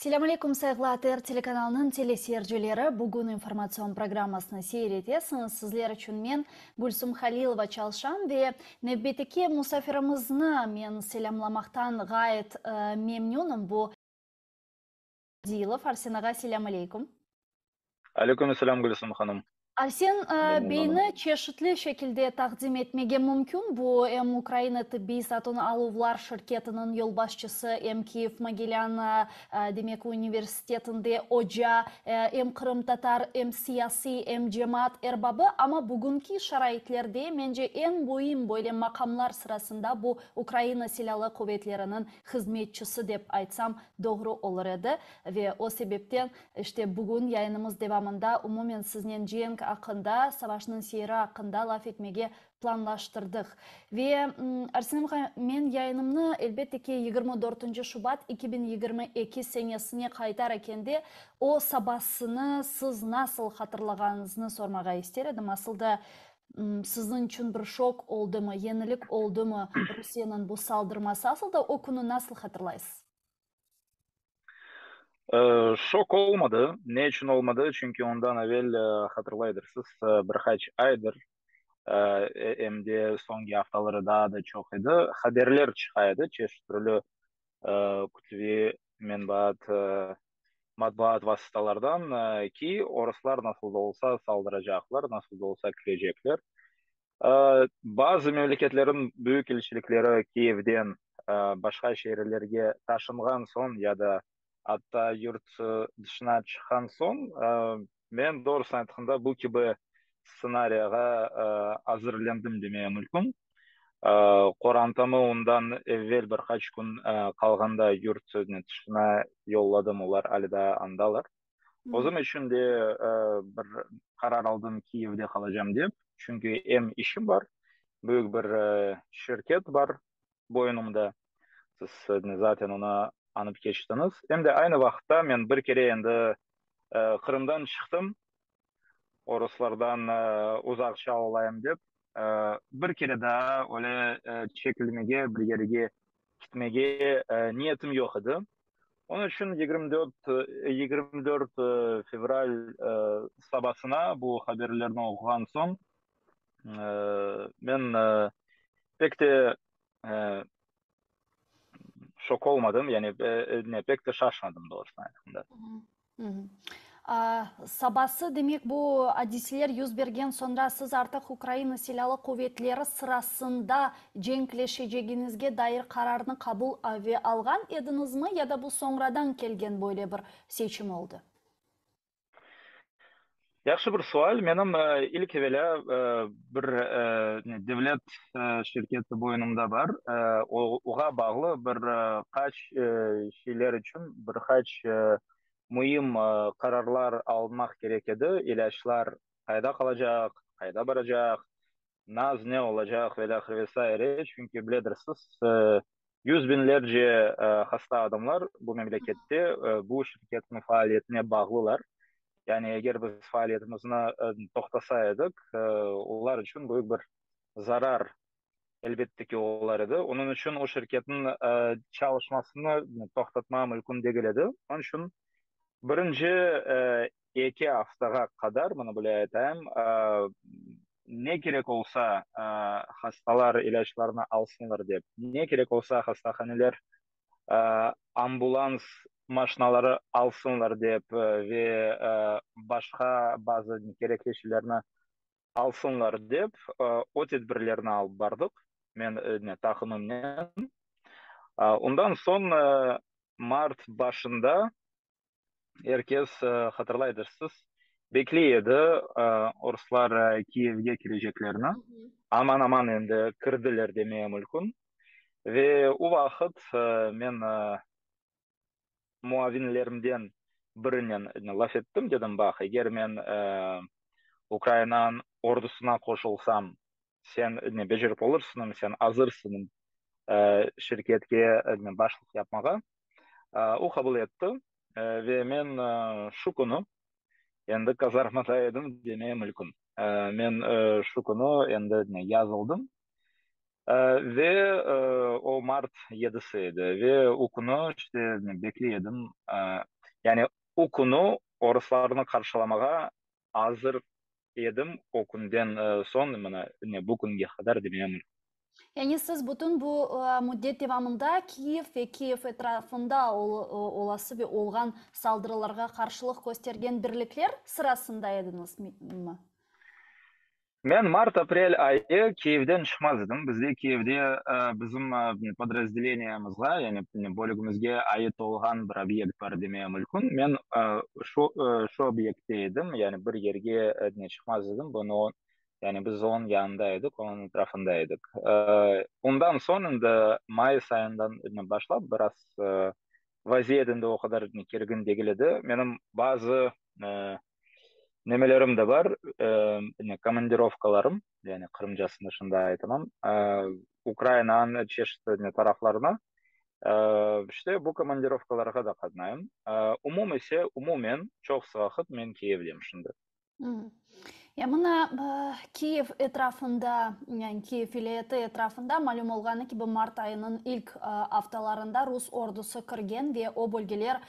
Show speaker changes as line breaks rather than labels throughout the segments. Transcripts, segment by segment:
Selâm aleyküm, sayğılı ATR telekanalınıñ teleseyircileri! Bugün informatsion programmasını seyir etesiñiz. Sizler içün men, Gülsüm Halilova, çalışam ve nevbetteki musafirimizni men selâmlamaqtan ğayet memnünim. Bu, Dilov. Arsen ağa, selâm aleyküm.
Aleyküm selâm, Gülsüm hanım.
Arsen beyni çeşitli şekilde taqdim etmege mümkün, bu em Ukraina tıbbiy satın aluvlar şirketiniñ yolbaşçısı, em Kiyev-Mogilân, demek, universitetinde oca, em qırımtatar, em siyasiy, em cemaat erbabı, amma bugünki şaraitlerde, mence, eñ müim böyle maqamlar sırasında bu Ukraina Silâlı Quvetleriniñ hızmetçisi dep aytsam doğru olur edi ve o sebepten İşte, bugün yayınımız devamında umumen siznen cenk aqqında, savaşnıñ seyri aqqında laf etmege planlaştırdıq. Ve, Arsen ağa, men yayınımnı, elbette ki, 24 şubat 2022 senesine qaytar ekende, o sabasını siz nasıl hatırlağanıñıznı sormağa ister edim. Asıl da, siziñ içün bir şok oldımı, yenilik oldımı Rusiyeniñ bu saldırması? Asıl da o künü nasıl hatırlaysız?
Şok olmadı. Ne içün olmadı? Çünki ondan evel, hatırlaydırsız, bir qaç aydır, em de soñki aftaları daa da çoq edi, haberler çıqa edi, çeşit türlü kütleviy menbaat, matbuat vasıtalardan ki, oruslar nasıl da olsa saldıracaqlar, nasıl da olsa kirecekler. Bazı memleketlerniñ büyük elçilikleri Kiyevden başqa şeerlerge taşınğan soñ ya da atta yurt dışına çıqqan soñ, men, doğrusını aytqanda, bu kibi stsenariyağa azırlendim demeye mümkün. Qorantamı ondan evel bir qaç kün qalğanda yurt dışına yolladım, olar alâ daa andalar. Özüm içün de bir qarar aldım Kiyevde qalacam dep, çünki em işim bar, büyük bir şirket bar boyunımda, siz zaten onı añıp keçtiñiz, em de aynı vaqıtta men bir kere endi Qırımdan çıqtım, oruslardan uzaqça olayım dep, bir kere daa öyle çekilmege, bir yerge ketmege niyetim yoq edi. Onıñ içün 24 fevral sabasına bu haberlerni oquğan soñ, men pek de şok olmadım, yani pek de şaşmadım, doğrusını aytqanda.
Sabası, demek, bu adiseler yüz bergen soñra siz artıq Ukraina Silâlı Quvetleri sırasında cenkleşecegiñizge dair qararnı qabul ve alğan ediñizmi ya da bu soñradan kelgen böyle bir seçim oldı?
Yahşı bir sual. Menim ilk evelâ bir devlet şirketi boyunımda bar. Oğa bağlı bir qaç şeyler içün bir qaç müim qararlar alınmaq kerek edi, ilâclar qayda qalacaq, qayda baracaq, naz ne olacaq ve ilâhre ve saire, çünki biledirsiz, yüz biñlerce hasta adamlar bu memlekette bu şirketniñ faaliyetine bağlılar. Yani eger biz faaliyetimizni toqtasa edik, olar içün büyük bir zarar elbette ki olar edi. Onıñ içün o şirketniñ çalışmasını toqtatmağa mümkün degil edi. Onıñ içün birinci eki aftağa qadar, mına böyle aytayım, ne kerek olsa hastalar ilâclarını alsınlar dep, ne kerek olsa hastahaneler ambulans maşinaları alsınlar dep ve başqa bazı kerekli şeylerni alsınlar dep, o tedbirlerni alıp bardıq, men taqımımnen. Ondan soñ mart başında er kes, hatırlaydırsız, bekley edi oruslar Kiyevge kireceklerini. Aman-aman endi kirdiler demeye mümkün. Ve o vaqıt men muavinlerimden birinen laf ettim, dedim, baq, eger men Ukrainanıñ ordusına qoşulsam, sen becerip olursıñ, sen azırsıñ şirketke başlıq yapmağa. O qabul etti ve men şu künü endi kazarmada edim demeye mümkün. Men şu künü endi yazıldım ve o mart yedisi edi ve o künü işte bekley edim. Yani o künü oruslarnı qarşılamağa azır edim, o künden soñ mına bu künge qadar demeye mümkün.
Yani siz bütün bu müddet devamında Kiyev ve Kiyev etrafında olası ve olğan saldırılarğa qarşılıq köstergen birlikler sırasında ediñizmi?
Men mart-aprel ayı Kiyevden çıqmaz edim. Bizde Kiyevde bizim podrazdeleniyemizğa, yani bölügimizge ait olğan bir obyekt bar demeye mülkün. Men şu şu obyektte edim, yani bir yerge çıqmaz edim. Bunı, yani biz onıñ yanında edik, onıñ etrafında edik. Ondan soñ endi mayıs ayından başlap biraz vaziyet endi o qadar kergin degil edi. Menim bazı Nemelerim de bar, komandirovkalarım, yani qırımcasını şimdi aytamam, Ukrainanıñ çeşit taraflarına. İşte, bu komandirovkalarğa da qatnayım. Umum ise, umumen, çoqusı vaqıt men Kiyevdem şimdi.
Ya mına Kiyev etrafında, yani Kiyev vilâyeti etrafında, malüm olğanı kibi, mart ayınıñ ilk aftalarında rus ordusı kirgen ve o bölgeler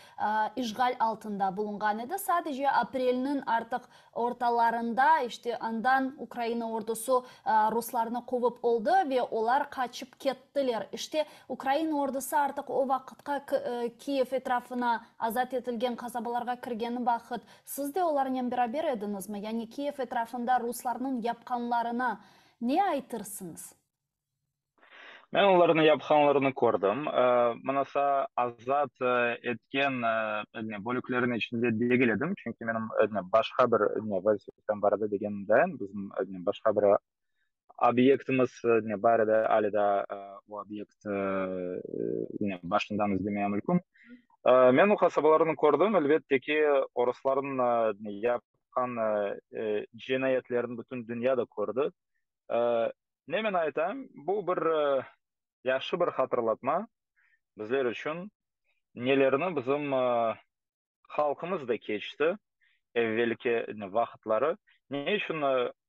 işğal altında bulunğan edi. Sadece aprelniñ artıq ortalarında, işte andan Ukraina ordusı ruslarnı quvıp oldı ve olar qaçıp kettiler. İşte, Ukraina ordusı artıq o vaqıtqa Kiyev etrafına, azat etilgen qasabalarğa kirgeni vaqıt, siz de olarnen beraber ediñizmi? Yani Kiyev etrafında ruslarnıñ yapqanlarına ne aytırsıñız?
Men olarnıñ yapqanlarını kördim. Mınasa azat etken bölüklerniñ içinde degil edim, çünki menim başqa bir vazifem bar edi degenimden, bizim başqa bir obyektimiz bar edi, ale daa o obyekt başından izlemeye mümkün. Men o qasabalarnı kördim, elbette ki, oruslarnıñ yapqan cinayetlerini bütün dünya da kördi. Ne men aytayım, bu bir yahşı bir hatırlatma bizler içün, nelerni bizim halqımız da keçti evvelki vaqıtları. Ne içün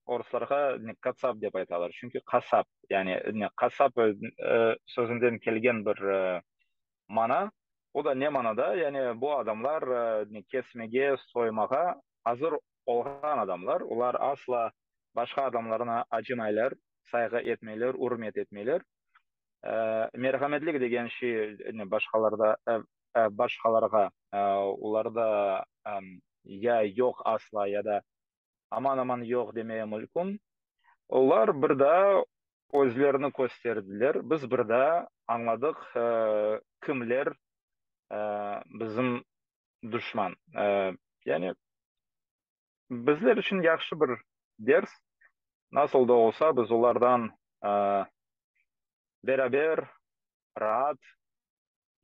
oruslarğa katsap dep aytalar? Çünki qasap, yani qasap sözünden kelgen bir mana. O da ne manada? Yani bu adamlar kesmege, soymağa azır olğan adamlar. Olar asla Başqa adamlarına acımaylar, sayğı etmeyler, ürmet etmeyler. Merhametlik degen şey başqalarda, başqalarğa olarda ya yoq asla, ya da aman-aman yoq demeye mülkün. Olar bir daa özlerini kösterdiler. Biz bir daa añladıq, kimler bizim duşman. Yani Bizler içün yahşı bir ders, nasıl da olsa biz olardan beraber, raat,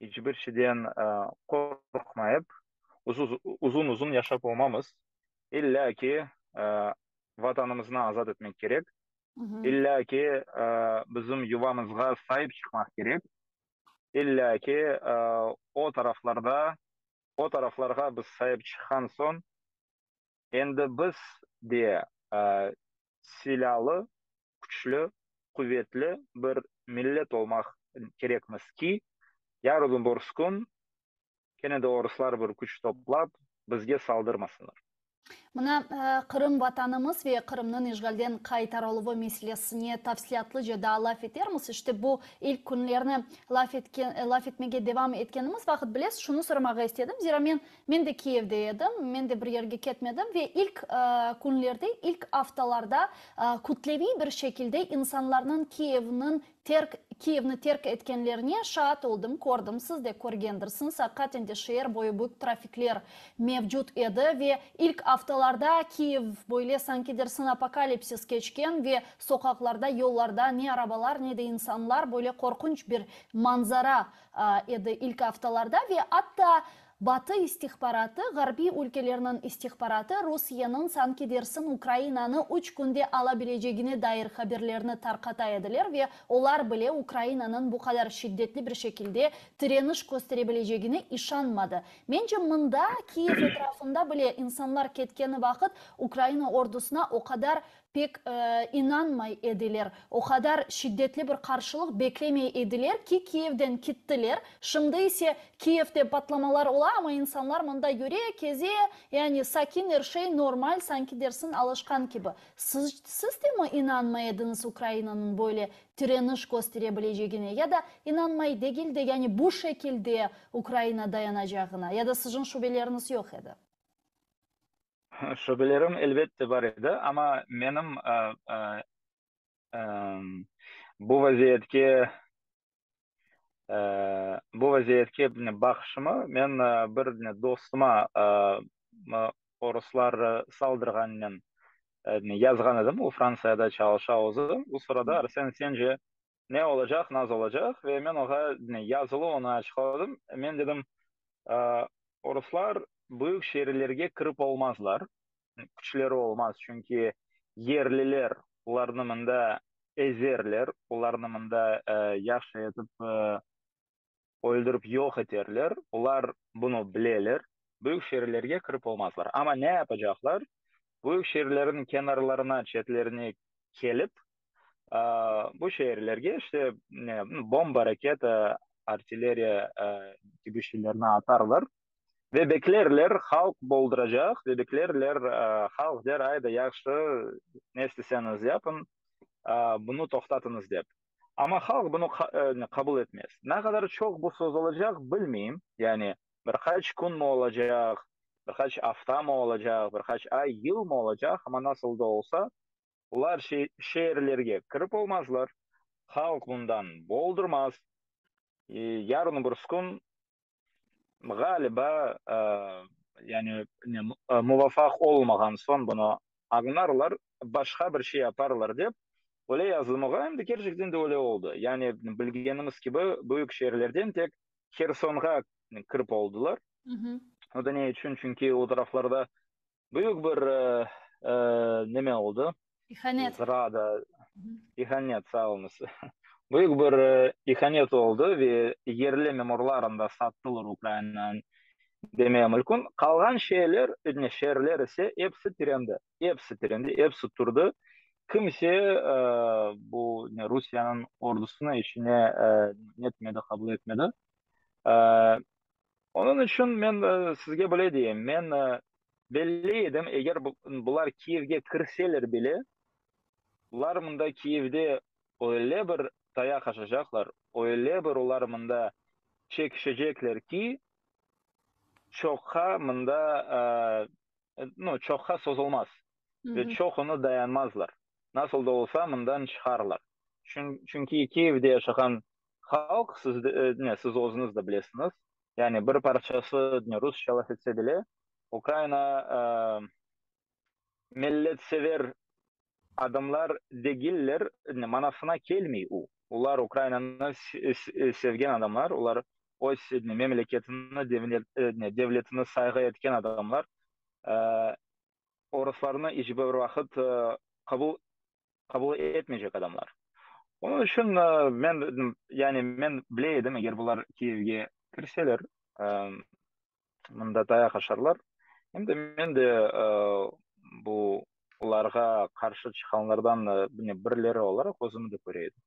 iç bir şeyden qorqmayıp, uzun-uzun yaşap olmamız. İllâ ki, Vatanımıznı azat etmek kerek, illâ ki, bizim yuvamızğa saip çıqmaq kerek, illâ ki, o taraflarda O taraflarğa biz saip çıqqan soñ, endi biz de silâlı, küçlü, quvetli bir millet olmaq kerekmiz ki, yarın-öbürsü kün kene de oruslar bir küç toplap, bizge saldırmasınlar.
Mına, Qırım Vatanımız ve Qırımnıñ işğalden qaytarıluvı meselesine tafsilâtlıca daa laf etermiz. İşte bu ilk künlerni laf etken, laf etmege devam etkenimiz vaqıt, bilesiz, şunı soramağa istedim, zira men, men de Kiyevde edim, men de bir yerge ketmedim ve ilk künlerde, ilk aftalarda kütleviy bir şekilde insanlarnıñ Kiyevniñ Terk, Kiyevni terk etkenlerine şaat oldım, kördim, siz de körgendirsiñiz, aqiqaten de şeer boyu büyük trafikler mevcut edi ve ilk aftalarda Kiyev böyle sanki dersiñ apokalipsis keçken ve soqaqlarda, yollarda ne arabalar, ne de insanlar, böyle qorqunç bir manzara edi ilk aftalarda ve atta Batı istihbaratı, ğarbiy ülkelerniñ istihbaratı Rusiyeniñ sanki dersiñ Ukrainanı üç künde alabilecegine dair haberlerni tarqata ediler ve olar bile Ukrainanıñ bu qadar şiddetli bir şekilde tireniş kösterebilecegine işanmadı. Mence, mında, Kiyev etrafında bile insanlar ketkeni vaqıt Ukraina ordusına o qadar. Pek inanmay ediler. O qadar şiddetli bir qarşılıq beklemey ediler ki, Kiyevden kittiler. Şimdi ise Kiyevde patlamalar ola, amma insanlar mında yüre, keze, yani sakin, er şey normal, sanki dersiñ alışqan kibi. Siz, siz de mi inanmay ediñiz Ukrainanıñ böyle tireniş köstere bilecegine ya da inanmay degil de, yani bu şekilde Ukraina dayanacağına, ya da siziñ şübeleriniz yoq edi?
Şübelerim elbette bar edi, amma menim bu vaziyetke bu vaziyetke baqışımı men bir dostuma oruslar saldırğanınen yazğan edim, o Frantsiyada çalışa özü. O sırada Arsen, sence ne olacaq, naz olacaq? Ve men oña yazılı onı açıqladım. Men dedim, Oruslar büyük şeerlerge kirip olmazlar, küçleri olmaz, çünki yerliler olarnı mında ezerler, olarnı mında yahşı etip öldürip yoq eterler, olar bunı bileler, büyük şeerlerge kirip olmazlar. Amma ne yapacaqlar? Büyük şeerlerniñ kenarlarına, çetlerine kelip, bu şeerlerge işte bomba, raketa, artilleriya kibi şeylerni atarlar ve beklerler, halq bolduracaq ve beklerler, halq der, ayda, yahşı, ne isteseñiz yapıñ, bunı toqtatıñız dep. Amma halq bunı qabul etmez. Ne qadar çoq bu sozulacaq, bilmeyim, yani bir qaç künmi olacaq, bir qaç aftamı olacaq, bir qaç ay, yılmı olacaq, amma nasıl da olsa, Olar şeerlerge kirip olmazlar, halq bundan boldurmaz. Yarın-öbürsü kün, ğaliba, yani muvafaq olmağan soñ bunı añlarlar, başqa bir şey yaparlar dep, öyle yazdım oğa. Em de kerçekten de öyle oldı. Yani bilgenimiz kibi, büyük şeerlerden tek Hersonğa kirip oldılar. O da ne içün? Çünki o taraflarda Büyük bir neme oldı.
İhanet.
Zrada. İhanet, sağ oluñız. Büyük bir ihanet oldı ve yerli memurlar anda sattılar Ukrainanı demeye mümkün. Qalğan şeyler, şeerler ise episi tirendi. Episi tirendi, episi turdı. Kimse bu Rusiyeniñ ordusını içine netmedi, qabul etmedi. Onıñ içün men sizge böyle deyim, men belli edim, eger bular Kiyevge kirseler bile, bular mında Kiyevde öyle bir tayaq aşacaqlar, öyle bir olar mında çekişecekler ki, çoqqa mında, nu, çoqqa sozulmaz ve çoqunı dayanmazlar. Nasıl da olsa mından çıqarlar. Çünki Kiyevde yaşağan Halq, siz ne, siz özüñiz de bilesiñiz, yani bir parçası ne rusça laf etse bile, Ukraina milletsever adamlar degiller ne manasına kelmey u. Olar Ukrainanı sevgen adamlar, olar öz ne memleketini, ne devletini sayğı etken adamlar. Oruslarnı iç bir vaqıt qabul qabul etmeycek adamlar. Onıñ içün men, yani men bile edim, eger bular Kiyevge kirseler, mında tayaq aşarlar. Em de men de bu olarğa qarşı çıqqanlardan birileri olaraq özümi de köre edim.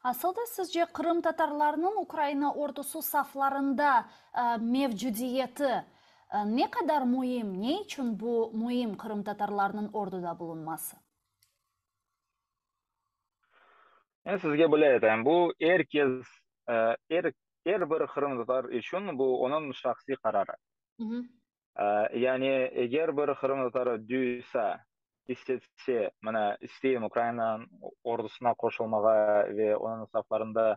Asıl da sizce qırımtatarlarnıñ Ukraina ordusı saflarında mevcudiyeti ne qadar müim, ne içün bu müim qırımtatarlarnıñ orduda bulunması?
Men sizge böyle aytayım, bu er kes, er er bir qırımtatar içün bu onıñ şahsiy qararı. Yani eger bir qırımtatarı duysa, issetse, mına, isteyim Ukraina ordusına qoşulmağa ve onıñ saflarında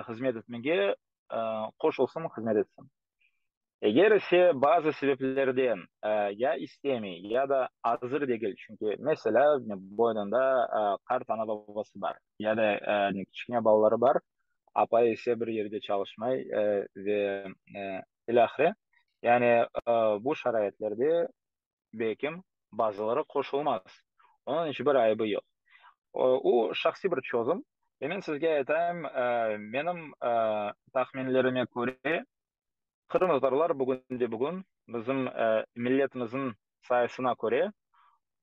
hızmet etmege, qoşulsın, hızmet etsin. Eger ise bazı sebeplerden ya istemey, ya da azır degil, çünki, meselâ, boynunda qart ana-babası bar, ya da kiçkene balaları bar, apayı ise bir yerde çalışmay ve ilâhre, yani bu şaraitlerde belkim bazıları qoşulmaz. Onıñ iç bir ayıbı yoq. O, şahsiy bir çözüm. Ve men sizge aytayım, menim tahminlerime köre, qırımtatarlar bugünde-bugün bizim milletimizniñ sayısına köre.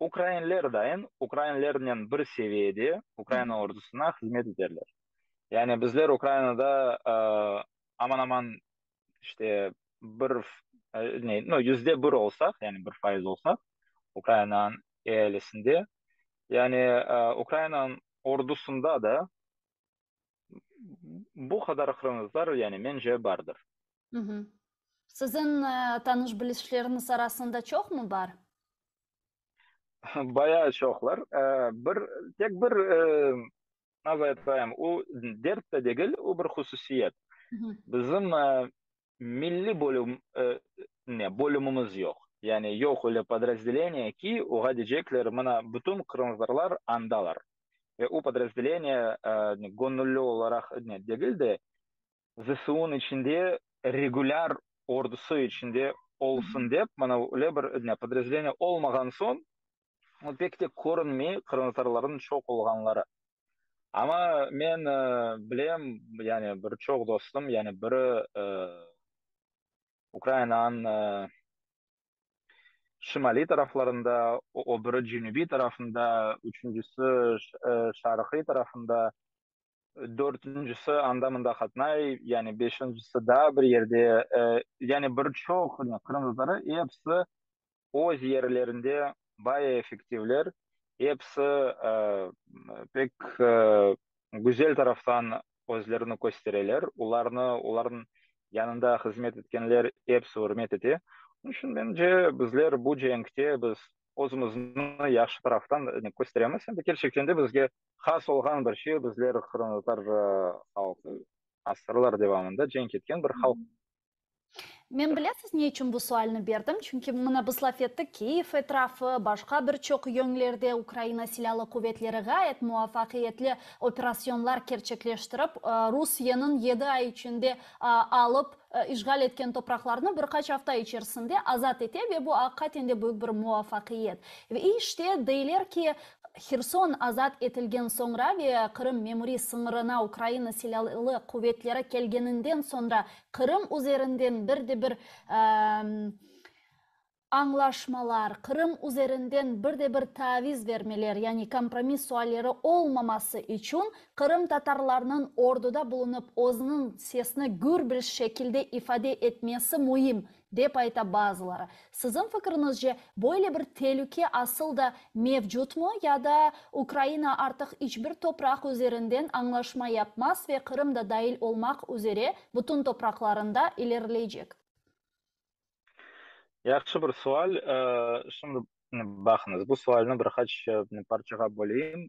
Ukrainler dayın, ukrainlernen bir seviyede Ukraina ordusına hızmet eterler. Yani bizler Ukrainada aman-aman işte bir, ne, no, 1% olsaq, yani 1% olsaq Ukrainanıñ ealisinde, yani Ukrainanıñ ordusında da bu qadar qırımtatar, yani mence, bardır.
Siziñ tanış-bilişleriñiz arasında çoqmı bar?
Bayağı çoqlar. Bir, tek bir, nasıl aytayım, o dert de degil, o bir hususiyet. Bizim milliy bölüm, ne, bölümimiz yoq. Yani yoq öyle podrazdeleniye ki, oğa diycekler, mına, bütün qırımtatarlar andalar. Ve o podrazdeleniye göñülli olaraq ne, degil de, ZSU-nıñ içinde regulâr ordusı içinde olsun dep, mana öyle bir ne, podrazdeleniye olmağan soñ, o pek de körünmey qırımtatarlarnıñ çoq olğanları. Amma men bilem, yani bir çoq dostum, yani biri Ukrainanıñ şimaliy taraflarında, o biri cenübiy tarafında, üçüncisi şarqiy tarafında, dörtüncisi anda-mında qatnay, yani beşincisi daa bir yerde, yani bir çoq qırımtatarı episi öz yerlerinde bayağı effektivler, episi pek güzel taraftan özlerini köstereler, olarnı, olarnıñ yanında hızmet etkenler episi ürmet ete. Onıñ içün, mence, bizler bu cenkte biz özümizni yahşı taraftan kösteremiz. Em de kerçekten de bizge has olğan bir şey, bizler qırımtatar halqı asırlar devamında cenk etken bir halq.
Men bilesiz ne içün bu sualni berdim? Çünki mına biz laf ettik, Kiyev etrafı, başqa bir çoq yöñlerde Ukraina Silâlı Quvetleri ğayet muvafaqiyetli operasyonlar kerçekleştirip, Rusiyeniñ yedi ay içinde alıp işğal etken topraqlarnı bir qaç afta içerisinde azat ete ve bu aqiqaten de büyük bir muvafaqiyet. Ve işte, deyler ki, Herson azat etilgen soñra ve Qırım memuriy sıñırına Ukraina Silâlı Quvetleri kelgeninden soñra Qırım üzerinden bir de bir añlaşmalar, Qırım üzerinden bir de bir taviz vermeler, yani kompromiss sualleri olmaması içün qırımtatarlarnıñ orduda bulunıp özüniñ sesini gür bir şekilde ifade etmesi müim, dep ayta bazıları. Siziñ fikriñizce, böyle bir telüke asıl da mevcutmı ya da Ukraina artıq iç bir topraq üzerinden añlaşma yapmaz ve Qırım da dail olmaq üzere bütün topraqlarında ilerileycek?
Yahşı bir sual. Şimdi baqıñız, bu sualni bir qaç parçağa böleyim,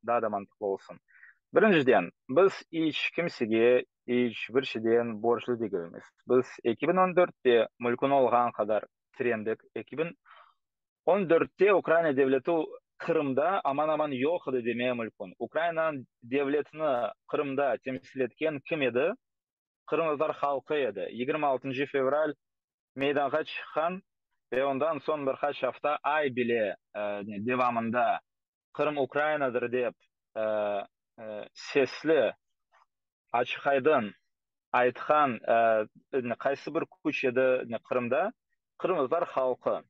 daa da mantıqlı olsun. Birinciden, biz iç kimsege iç bir şeyden borclu degilmiz. Biz 2014-te mülkün olğan qadar tirendik. 2014-te Ukraina devleti Qırımda aman-aman yoq edi demeye mülkün. Ukrainanıñ devletini Qırımda temsil etken kim edi? Qırımtatar halqı edi. 26 fevral meydanğa çıqqan ve ondan soñ bir qaç afta, ay bile devamında Qırım Ukrainadır dep sesli, açıq-aydın aytqan qaysı bir küç edi Qırımda? Qırımtatar halqı.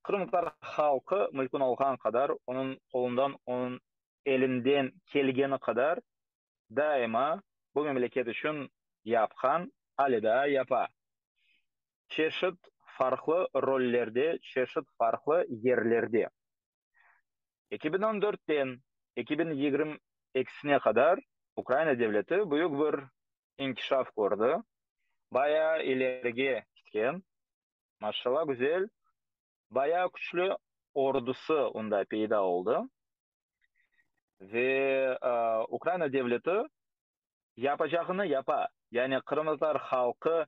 Qırımtatar halqı mülkün olğan qadar, onıñ qolundan, onıñ elinden kelgeni qadar daima bu memleket içün yapqan, ale daa yapa. Çeşit farqlı rollerde, çeşit farqlı yerlerde. 2014-ten 2022-sine qadar Ukraina devleti büyük bir inkişaf kördi, bayağı ilerige ketken, maşallah güzel, bayağı küçlü ordusı onda peyda oldı ve Ukraina devleti yapacağını yapa. Yani qırımtatar halqı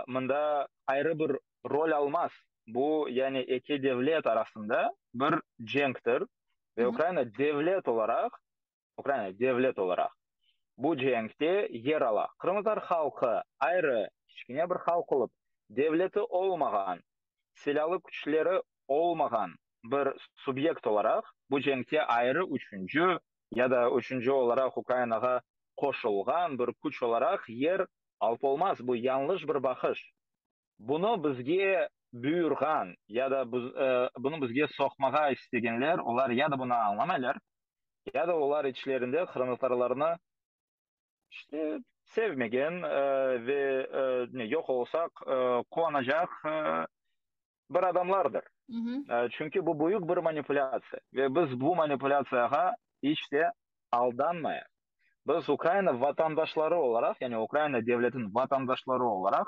mında ayrı bir rol almaz. Bu, yani eki devlet arasında bir cenktir ve Ukraina devlet olaraq, Ukraina devlet olaraq bu cenkte yer ala. Qırımtatar halqı ayrı kiçkene bir halq olıp, devleti olmağan, silâlı küçleri olmağan bir subyekt olaraq bu cenkte ayrı üçünci ya da üçünci olaraq Ukrainağa qoşulğan bir küç olaraq yer alıp olmaz. Bu yañlış bir baqış. Bunı bizge. buyurğan ya da bunı bizge soqmağa istegenler, olar ya da bunı añlamaylar, ya da olar içlerinde qırımtatarlarnı işte sevmegen ve yoq olsaq quvanacaq bir adamlardır. Çünki bu büyük bir manipulâtsiya ve biz bu manipulâtsiyağa iç te aldanmayıq. Biz Ukraina vatandaşları olaraq, yani Ukraina devletiniñ vatandaşları olaraq,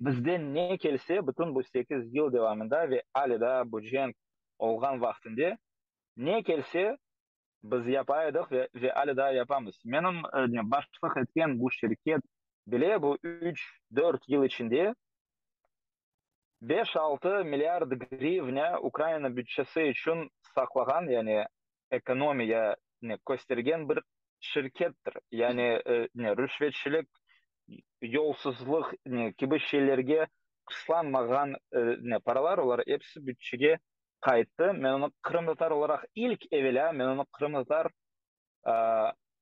bizden ne kelse, bütün bu sekiz yıl devamında ve ale daa bu cenk olğan vaqtında ne kelse, biz yapa edik ve ve ale daa yapamız. Menim başlıq etken bu şirket bile bu üç, dört yıl içinde Beş-altı milliard grivnâ Ukraina bütçesi içün saqlağan, yani ekonomiya köstergen bir şirkettir. Yani rüşvetçilik, yolsuzlıq kibi şeylerge qıslanmağan paralar, olar episi bütçege qayttı. Men onı qırımtatar olaraq, ilk evelâ men onı qırımtatar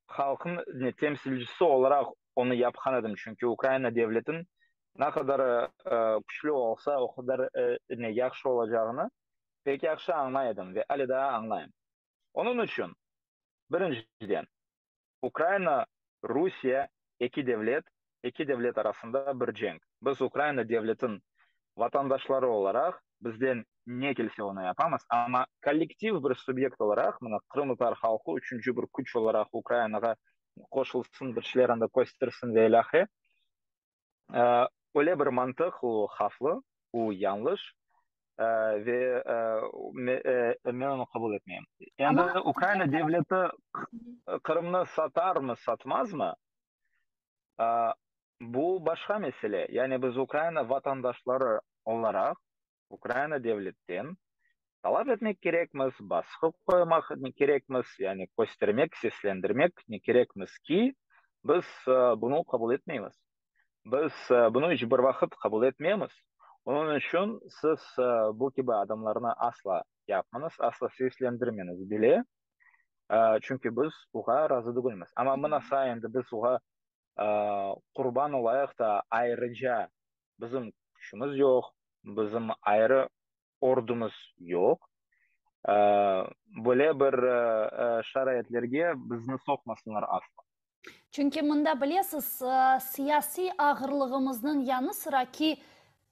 halqnıñ temsilcisi olaraq onı yapqan edim, çünki Ukraina devletiniñ ne qadar küçlü olsa, o qadar yahşı olacağını pek yahşı añlay edim ve ale daa añlayım. Onıñ içün, birinciden, Ukraina, Rusiye eki devlet, eki devlet arasında bir cenk. Biz Ukraina devletiniñ vatandaşları olaraq, bizden ne kelse onı yapamız, amma kollektiv bir subyekt olaraq, mına qırımtatar halqı üçünci bir küç olaraq Ukrainağa qoşulsın, bir şeyler anda köstersin ve ilâhre, öyle bir mantıq, o havflı, o yañlış ve men onı qabul etmeyim. Endi Ukraina devleti Qırımnı satarmı, satmazmı? Bu başqa mesele. Yani biz Ukraina vatandaşları olaraq Ukraina devletten talap etmek kerekmiz, basqı qoymaq kerekmiz, yani köstermek, seslendirmek kerekmiz ki, biz bunı qabul etmeymiz. Biz bunı iç bir vaqıt qabul etmemiz. Onıñ içün siz bu kibi adımlarnı asla yapmañız, asla seslendirmeñiz bile, çünki biz buğa razı degilmiz. Amma mınasa endi biz buğa qurban olayıq da, ayrıca bizim küçümiz yoq, bizim ayrı ordumız yoq. Böyle bir şaraitlerge bizni soqmasınlar asla.
Çünki mında, bilesiz, siyasiy ağırlığımıznıñ yanı sıra ki,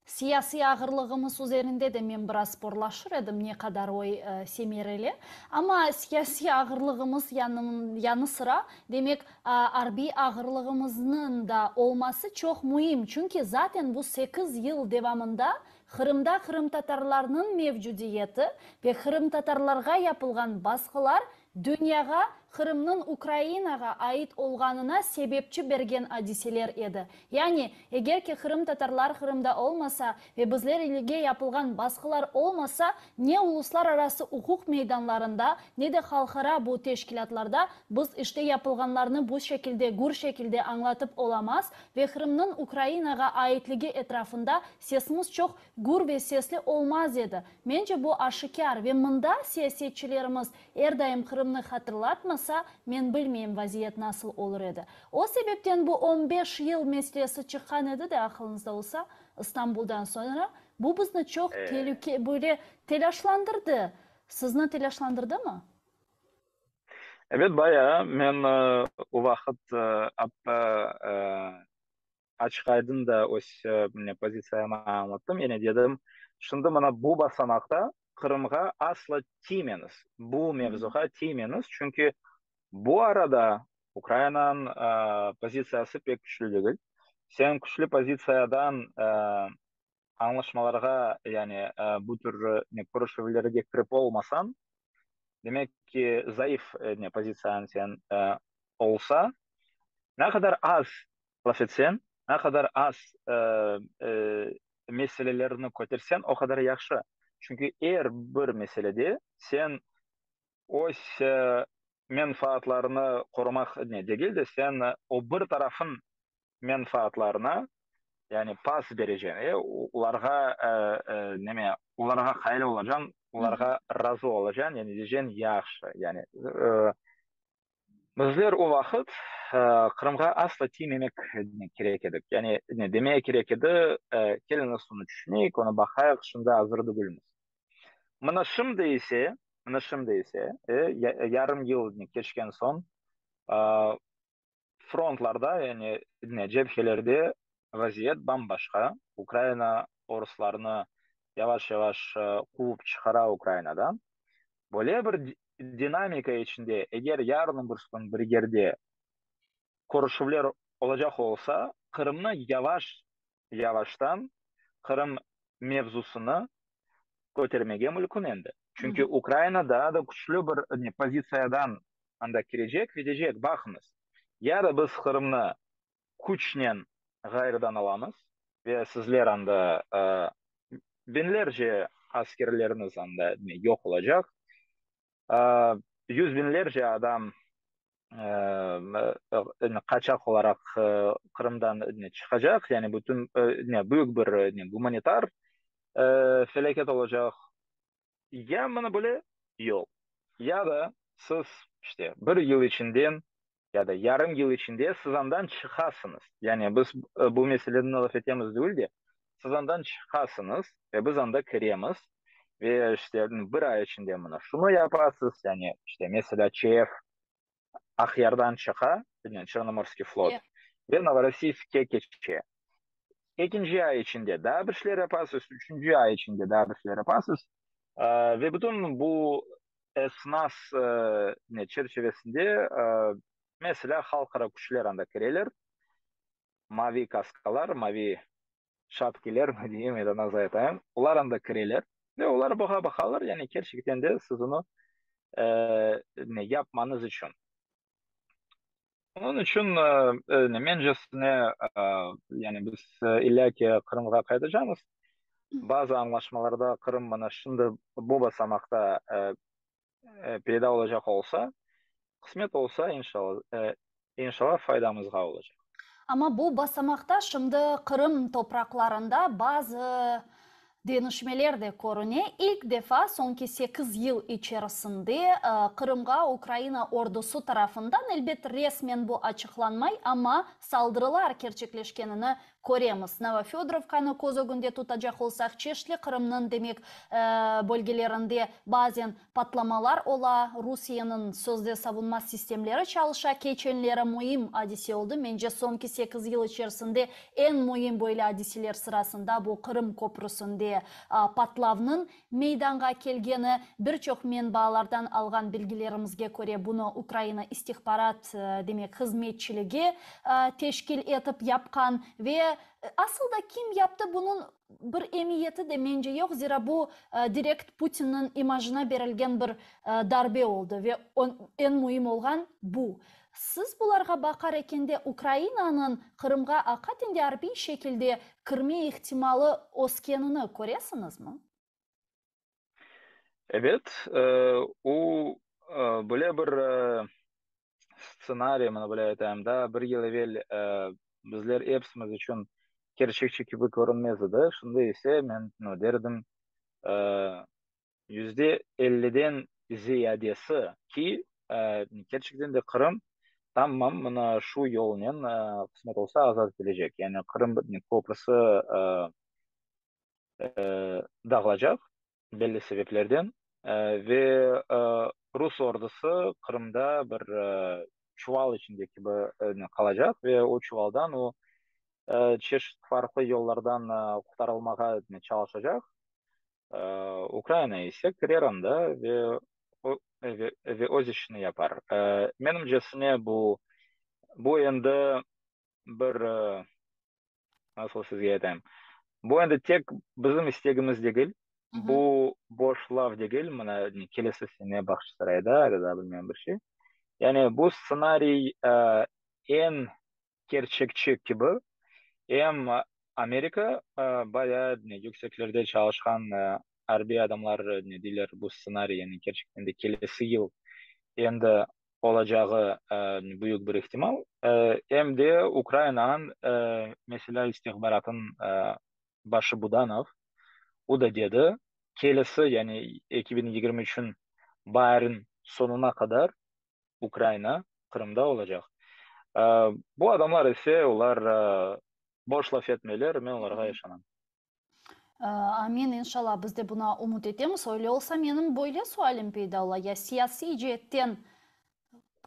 siyasiy ağırlığımız üzerinde de men biraz sporlaşır edim, ne qadar o semereli, amma siyasiy ağırlığımız yanı sıra, demek, arbiy ağırlığımıznıñ da olması çoq müim, çünki zaten bu sekiz yıl devamında Qırımda qırımtatarlarnıñ mevcudiyeti ve qırımtatarlarğa yapılğan basqılar dünyağa Qırımnıñ Ukrainağa ait olğanına sebepçi bergen adiseler edi. Yani, eger ki qırımtatarlar Qırımda olmasa ve bizler ilige yapılğan basqılar olmasa, ne uluslararası uquq meydanlarında, ne de halqara bu teşkilâtlarda biz işte yapılğanlarnı bu şekilde, gür şekilde añlatıp olamaz ve Qırımnıñ Ukrainağa aitligi etrafında sesimiz çoq gür ve sesli olmaz edi. Mence, bu aşikâr ve mında siyasetçilerimiz er daim Qırımnı hatırlatmasa, men bilmeyim vaziyet nasıl olur edi. O sebepten bu on beş yıl meselesi çıqqan edi de, aqılıñızda olsa, İstanbuldan soñra. Bu bizni çoq telüke, böyle telâşlandırdı. Sizni telâşlandırdımı?
Ebet, bayağı. Men o vaqıt atta açıq-aydın da öz pozitsiyamı añlattım. Yani dedim, şimdi mına bu basamaqta Qırımğa asla tiymeñiz, bu mevzuğa tiymeñiz, çünki bu arada Ukrainanıñ pozitsiyası pek küçlü degil. Sen küçlü pozitsiyadan añlaşmalarğa, yani bu tür körüşüvlerge kirip olmasañ, demek ki, zayıf pozitsiyañ sen olsa, ne qadar az laf etseñ, ne qadar az meselelerni köterseñ, o qadar yahşı. Çünki er bir meselede sen öz menfaatlarını qorumaq degil de, sen o bir tarafın menfaatlarına, yani pas bereceñ, olarğa neme, olarğa qail olacañ, olarğa razı olacañ, yani diyeceñ yahşı, yani. Bizler o vaqıt Qırımğa asla tiymemek kerek edik. Yani demeye kerek edi, keliñiz onı tüşüneyik, onı baqayıq, şimdi azır degilmiz. Mına şimdi ise, mına şimdi ise, yarım yıl keçken soñ, frontlarda, yani cebhelerde vaziyet bam-başqa. Ukraina oruslarnı yavaş-yavaş quvıp çıqara Ukrainadan. Böyle bir dinamika içinde, eger yarın bir kün bir yerde körüşüvler olacaq olsa, Qırımnı yavaş yavaştan Qırım mevzusını kötermege mülkün endi. Çünki Ukraina daa da küçlü bir pozitsiyadan anda kirecek ve deycek, baqıñız, ya da biz Qırımnı küçnen ğayrıdan alamız ve sizler anda biñlerce askerleriniz anda yoq olacaq, yüz biñlerce adam qaçaq olaraq Qırımdan çıqacaq, yani bütün büyük bir gumanitar felâket olacaq. Ya mına böyle yol, ya da siz işte bir yıl içinden ya da yarım yıl içinde siz andan çıqasıñız. Yani biz bu meseleden laf etemiz degil de, siz andan çıqasıñız ve biz anda kiremiz ve işte bir ay içinde mına şunı yapasız, yani işte meselâ ÇF Aqyardan çıqa, yani Çernomorskiy flot, ve Novorossiyskke keçe. Ekinci ay içinde daa bir şeyler yapasız, üçünci ay içinde daa bir şeyler yapasız. Ve bütün bu esnas ne çerçivesinde, meselâ, halqara küçler anda kireler, mavi kaskalar, mavi şapkeler mi deyim, ya da nasıl aytayım, olar anda kireler ve olar buğa baqalar, yani kerçekten de siz onı ne yapmañız içün. Onıñ içün, mencesine, yani biz illâ ki Qırımğa qaytacamız. Bazı añlaşmalarda Qırım mına şimdi bu basamaqta peyda olacaq olsa, qısmet olsa, inşallah, inşallah faydamızğa olacaq.
Amma bu basamaqta şimdi Qırım topraqlarında bazı Deñişmeler de körüne. İlk defa soñki sekiz yıl içerisinde Qırımğa Ukraina ordusı tarafından, elbet, resmen bu açıqlanmay, amma saldırılar kerçekleşkenini köremiz. Novofödorovkanı köz ögünde tutacaq olsaq, çeşitli Qırımnıñ, demek, bölgelerinde bazen Patlamalar ola, Rusiyeniñ sözde savunma sistemleri çalışa, keçenleri müim adise oldı. Mence, soñki sekiz yıl içerisinde eñ müim böyle adiseler sırasında bu Qırım köprüsinde patlavnıñ meydanğa kelgeni. Bir çoq menbaalardan alğan bilgilerimizge köre, bunı Ukraina istihbarat, demek, hızmetçiligi teşkil etip yapqan ve asıl da kim yaptı bunıñ Bir emiyeti de mence yoq, zira bu direkt Putinniñ imajına berilgen bir darbe oldı ve eñ müim olğan bu. Siz bularğa baqar ekende Ukrainanıñ Qırımğa aqaten de arbiy şekilde kirme ihtimalı öskenini köresiñizmi?
Ebet, o böyle bir stsenariy, mına böyle aytayım da, bir yıl evel bizler epsimiz içün kerçekçi kibi körünmez edi. Şimdi ise men derdim, %50-den ziyadesi ki, kerçekten de Qırım tamam mına şu yolnen, qısmet olsa, azat etilecek. Yani Qırım köprüsi dağılacaq. Belli sebeplerden ve rus ordusı Qırımda bir çuval içinde kibi qalacaq ve o çuvaldan o çeşit farqlı yollardan qurtarılmağa çalışacaq. Ukraina ise kirer anda ve ve öz işini yapar. Menimcesine bu bu endi bir Nasıl sizge aytayım? Bu endi tek bizim istegimiz degil, bu boş laf degil, mına kelesi sene Bağçasarayda ya da bilmem bir şey. Yani bu stsenariy eñ kerçekçi kibi, em Amerika bayağı yükseklerde çalışqan arbiy adamlar ne deyler, bu stsenariy yani kerçekten de kelesi yıl endi olacağı büyük bir ihtimal. Em de Ukrainanıñ, meselâ, istihbaratınıñ başı Budanov, o da dedi, kelesi, yani 2023 baariniñ soñuna qadar Ukraina. Qırımda olacaq. Bu adamlar ise, olar boş laf etmeyler, men olarğa işanam.
Amin, inşallah, biz de buña ümüt etemiz. Öyle olsa, menim böyle sualim peyda ola, ya siyasiy ceetten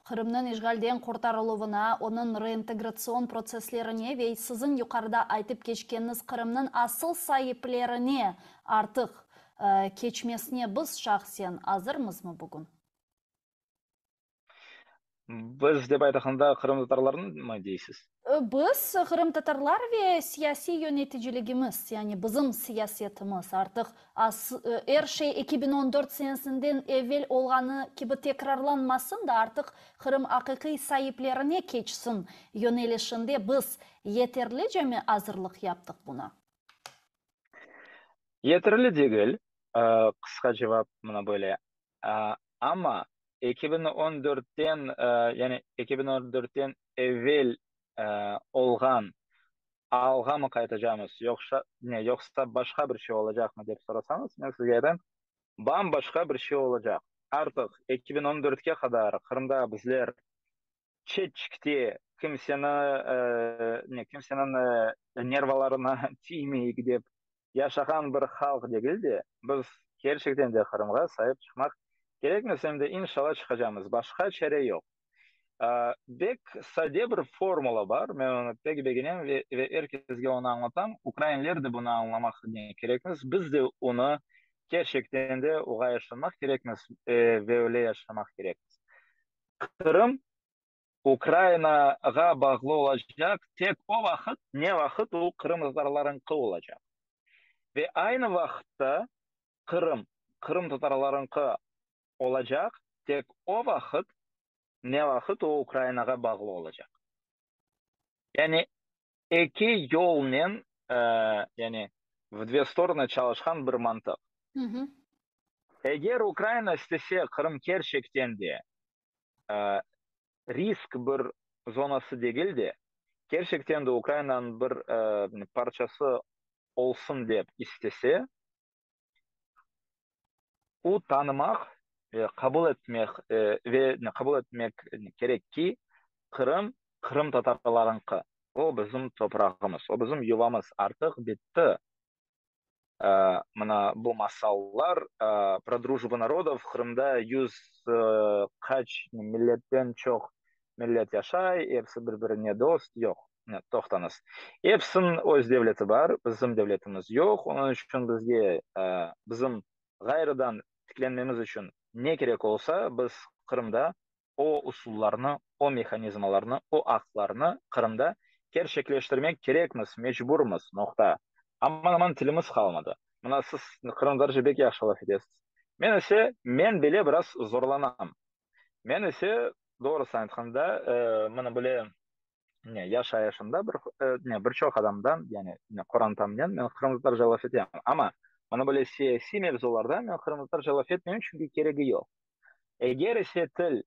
Qırımnıñ işğalden qurtarıluvına, onıñ reintegratsion protsesslerine ve siziñ yuqarıda aytıp keçkeniñiz Qırımnıñ asıl saiplerine artıq keçmesine biz şahsen azırmızmı bugün?
Biz dep aytqanda qırımtatarlarnı deysiz?
Biz, qırımtatarlar ve siyasiy yöneticiligimiz, yani bizim siyasetimiz artıq er şey 2014 senesinden evel olğanı kibi tekrarlanmasın da, artıq Qırım aqiqiy saiplerine keçsin yönelişinde biz yeterlice mi azırlıq yaptıq buna?
Yeterli degil, qısqa cevap mına böyle. Amma 2014-ten, yani 2014-ten evel olğan alğamı qaytacamız, yoqsa, ne, yoqsa başqa bir şey olacaqmı dep sorasañız, men sizge aytayım, bam-başqa bir şey olacaq. Artıq 2014-ke qadar Qırımda bizler çetçikte kimseni, ne, kimseniñ nervalarına tiymeyik dep yaşağan bir halq degil de, biz kerçekten de Qırımğa saip çıqmaq kerekmiz, em de inşallah çıqacamız, başqa çare yoq. Bek sade bir formula bar, men onı pek begenem ve ve er kesge onı añlatam, ukrainler de bunı añlamaq kerekmiz, biz de onı kerçekten de oğa yaşamaq kerekmiz ve öyle yaşamaq kerekmiz. Qırım Ukrainağa bağlı olacaq tek o vaqıt, ne vaqıt o qırımtatarlarıñqı olacaq. Ve aynı vaqıtta Qırım qırımtatarlarıñqı olacaq tek o vaqıt, ne vaqıt o Ukrainağa bağlı olacaq. Yani eki yolnen, yani v dve storony çalışqan bir mantıq. Eger Ukraina istese Qırım kerçekten de risk bir zonası degil de, kerçekten de Ukrainanıñ bir parçası olsun dep istese, o tanımaq ve qabul etmek ve qabul etmek kerek ki, Qırım qırımtatarlarıñqı, o bizim toprağımız, o bizim yuvamız, artıq bitti. Mına bu masallar pro drujbu narodov, Qırımda yüz qaç milletten çoq millet yaşay, episi bir-birine dost, yoq, toqtañız. Episiniñ öz devleti bar, bizim devletimiz yoq, onıñ içün bizge, bizim ğayrıdan tiklenmemiz içün ne kerek olsa, biz Qırımda o usullarnı, o mehanizmalarnı, o aqlarnı Qırımda kerçekleştirmek kerekmiz, mecburmız, noqta. Aman-aman tilimiz qalmadı. Mına siz qırımtatarca bek yahşı laf etesiz. Men ise, men bile biraz zorlanam. Men ise, doğrusını aytqanda, mına böyle ne, yaşayışımda bir, ne, bir çoq adamdan, yani, ne, qorantamnen men qırımtatarca laf etem. Amma mına böyle siyasiy mevzularda men qırımtatarca laf etmeyim, çünki keregi yoq. Eger ise til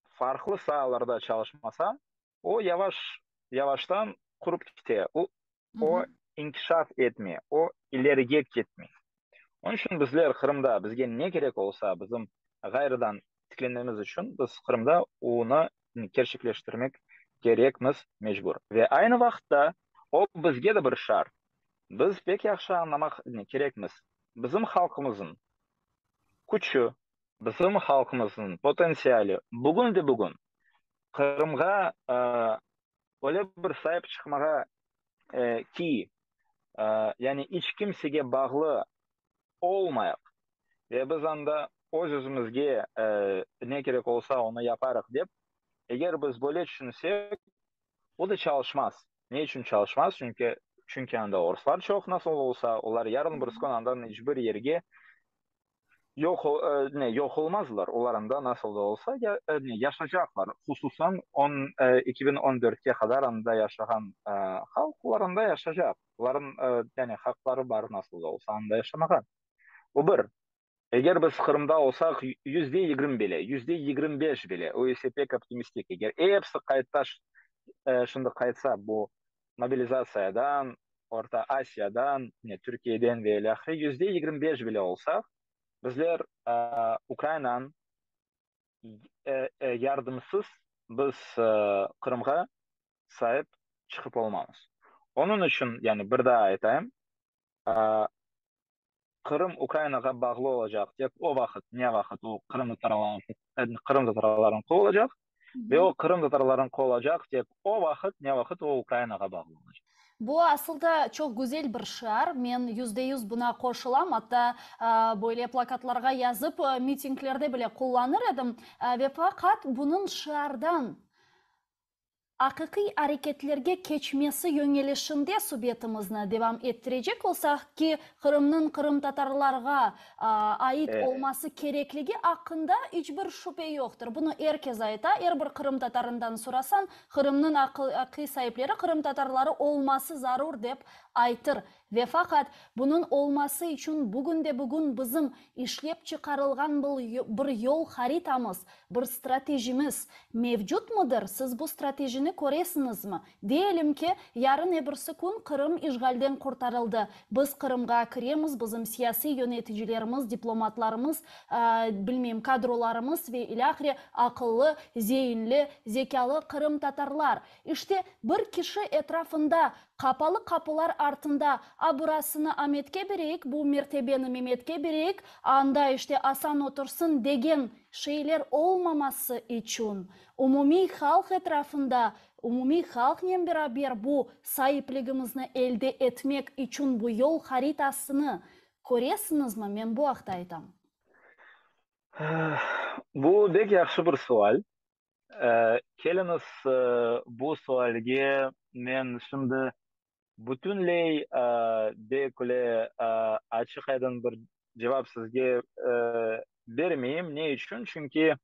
farqlı saalarda çalışmasa, o yavaş, yavaştan qurup kite, o, o inkişaf etmey, o ilerige ketmey. Onıñ içün bizler Qırımda bizge ne kerek olsa, bizim ğayrıdan tiklenmemiz içün biz Qırımda onı kerçekleştirmek kerekmiz, mecbur. Ve aynı vaqıtta o bizge de bir şart. Biz pek yahşı añlamaq kerekmiz, bizim halqımıznıñ küçü, bizim halqımıznıñ potentsiali bugün de bugün Qırımğa öyle bir saip çıqmağa ki, yani iç kimsege bağlı olmayıq ve biz anda öz-özümizge ne kerek olsa onı yaparıq dep, eger biz böyle tüşünsek, o da çalışmaz. Ne içün çalışmaz? Çünki, çünki anda oruslar çoq, nasıl olsa, olar yarın birisi kün andan iç bir yerge yoq, ne, yoq olmazlar. Olar anda nasıl da olsa ne, yaşacaqlar. Hususan on, 2014-ke qadar anda yaşağan halq, olar anda yaşacaq. Olarnıñ, yani, haqları bar nasıl da olsa anda yaşamağa. Bu bir. Eger biz Qırımda olsaq, %20 bile, %25 bile, o ise pek optimistik, eger episi qayta, şimdi qaytsa bu mobilizatsiyadan, Orta Asiyadan, ne, Türkiyeden ve ilâhre, %25 bile olsaq, bizler Ukrainanıñ yardımsız. biz Qırımğa saip çıqıp olmamız. Onıñ içün, yani bir daa aytayım, Qırım Ukrainağa bağlı olacaq tek o vaqıt, ne vaqıt o qırımtatarlarınqı olacaq ve o qırımtatarlarınqı olacaq tek o vaqıt, ne vaqıt o Ukrainağa bağlı olacaq.
Bu asıl da çoq güzel bir şiar, men 100% buña qoşulam, atta böyle plakatlarğa yazıp mitinglerde bile qullanır edim. Ve faqat bunıñ şiardan aqiqiy areketlerge keçmesi yöñelişinde subetimizni devam ettirecek olsaq ki, Qırımnıñ qırımtatarlarğa ait olması kerekligi aqqında iç bir şübe yoqtır. Bunı er kes ayta, er bir qırımtatarından sorasañ, Qırımnıñ aqiqiy saipleri qırımtatarları olması zarur dep aytır. Ve faqat bunıñ olması içün bugünde-bugün bizim işlep çıqarılğan bir yol haritamız, bir stratejimiz mevcutmıdır? Siz bu stratejini köresiñizmi? Deyelim ki, yarın ebirsi kün Qırım işğalden qurtarıldı. Biz Qırımğa kiremiz, bizim siyasiy yöneticilerimiz, diplomatlarımız, bilmeyim, kadrolarımız ve ilâhre aqıllı, zeinli, zekâlı qırımtatarlar. İşte, bir kişi etrafında, qapalı qapılar artında, a burasını Ametke bereyik, bu mertebeni Memetke bereyik, anda işte Asan otursın degen şeyler olmaması içün, umumiy halq etrafında, umumiy halqnen beraber bu saipligimizni elde etmek içün bu yol haritasını köresiñizmi, men bu aqta aytam.
Bu bek yahşı bir sual. Keliñiz, bu sualge men şimdi bütünley bek öyle açıq-aydın bir cevap sizge bermeyim. Ne içün? Çünki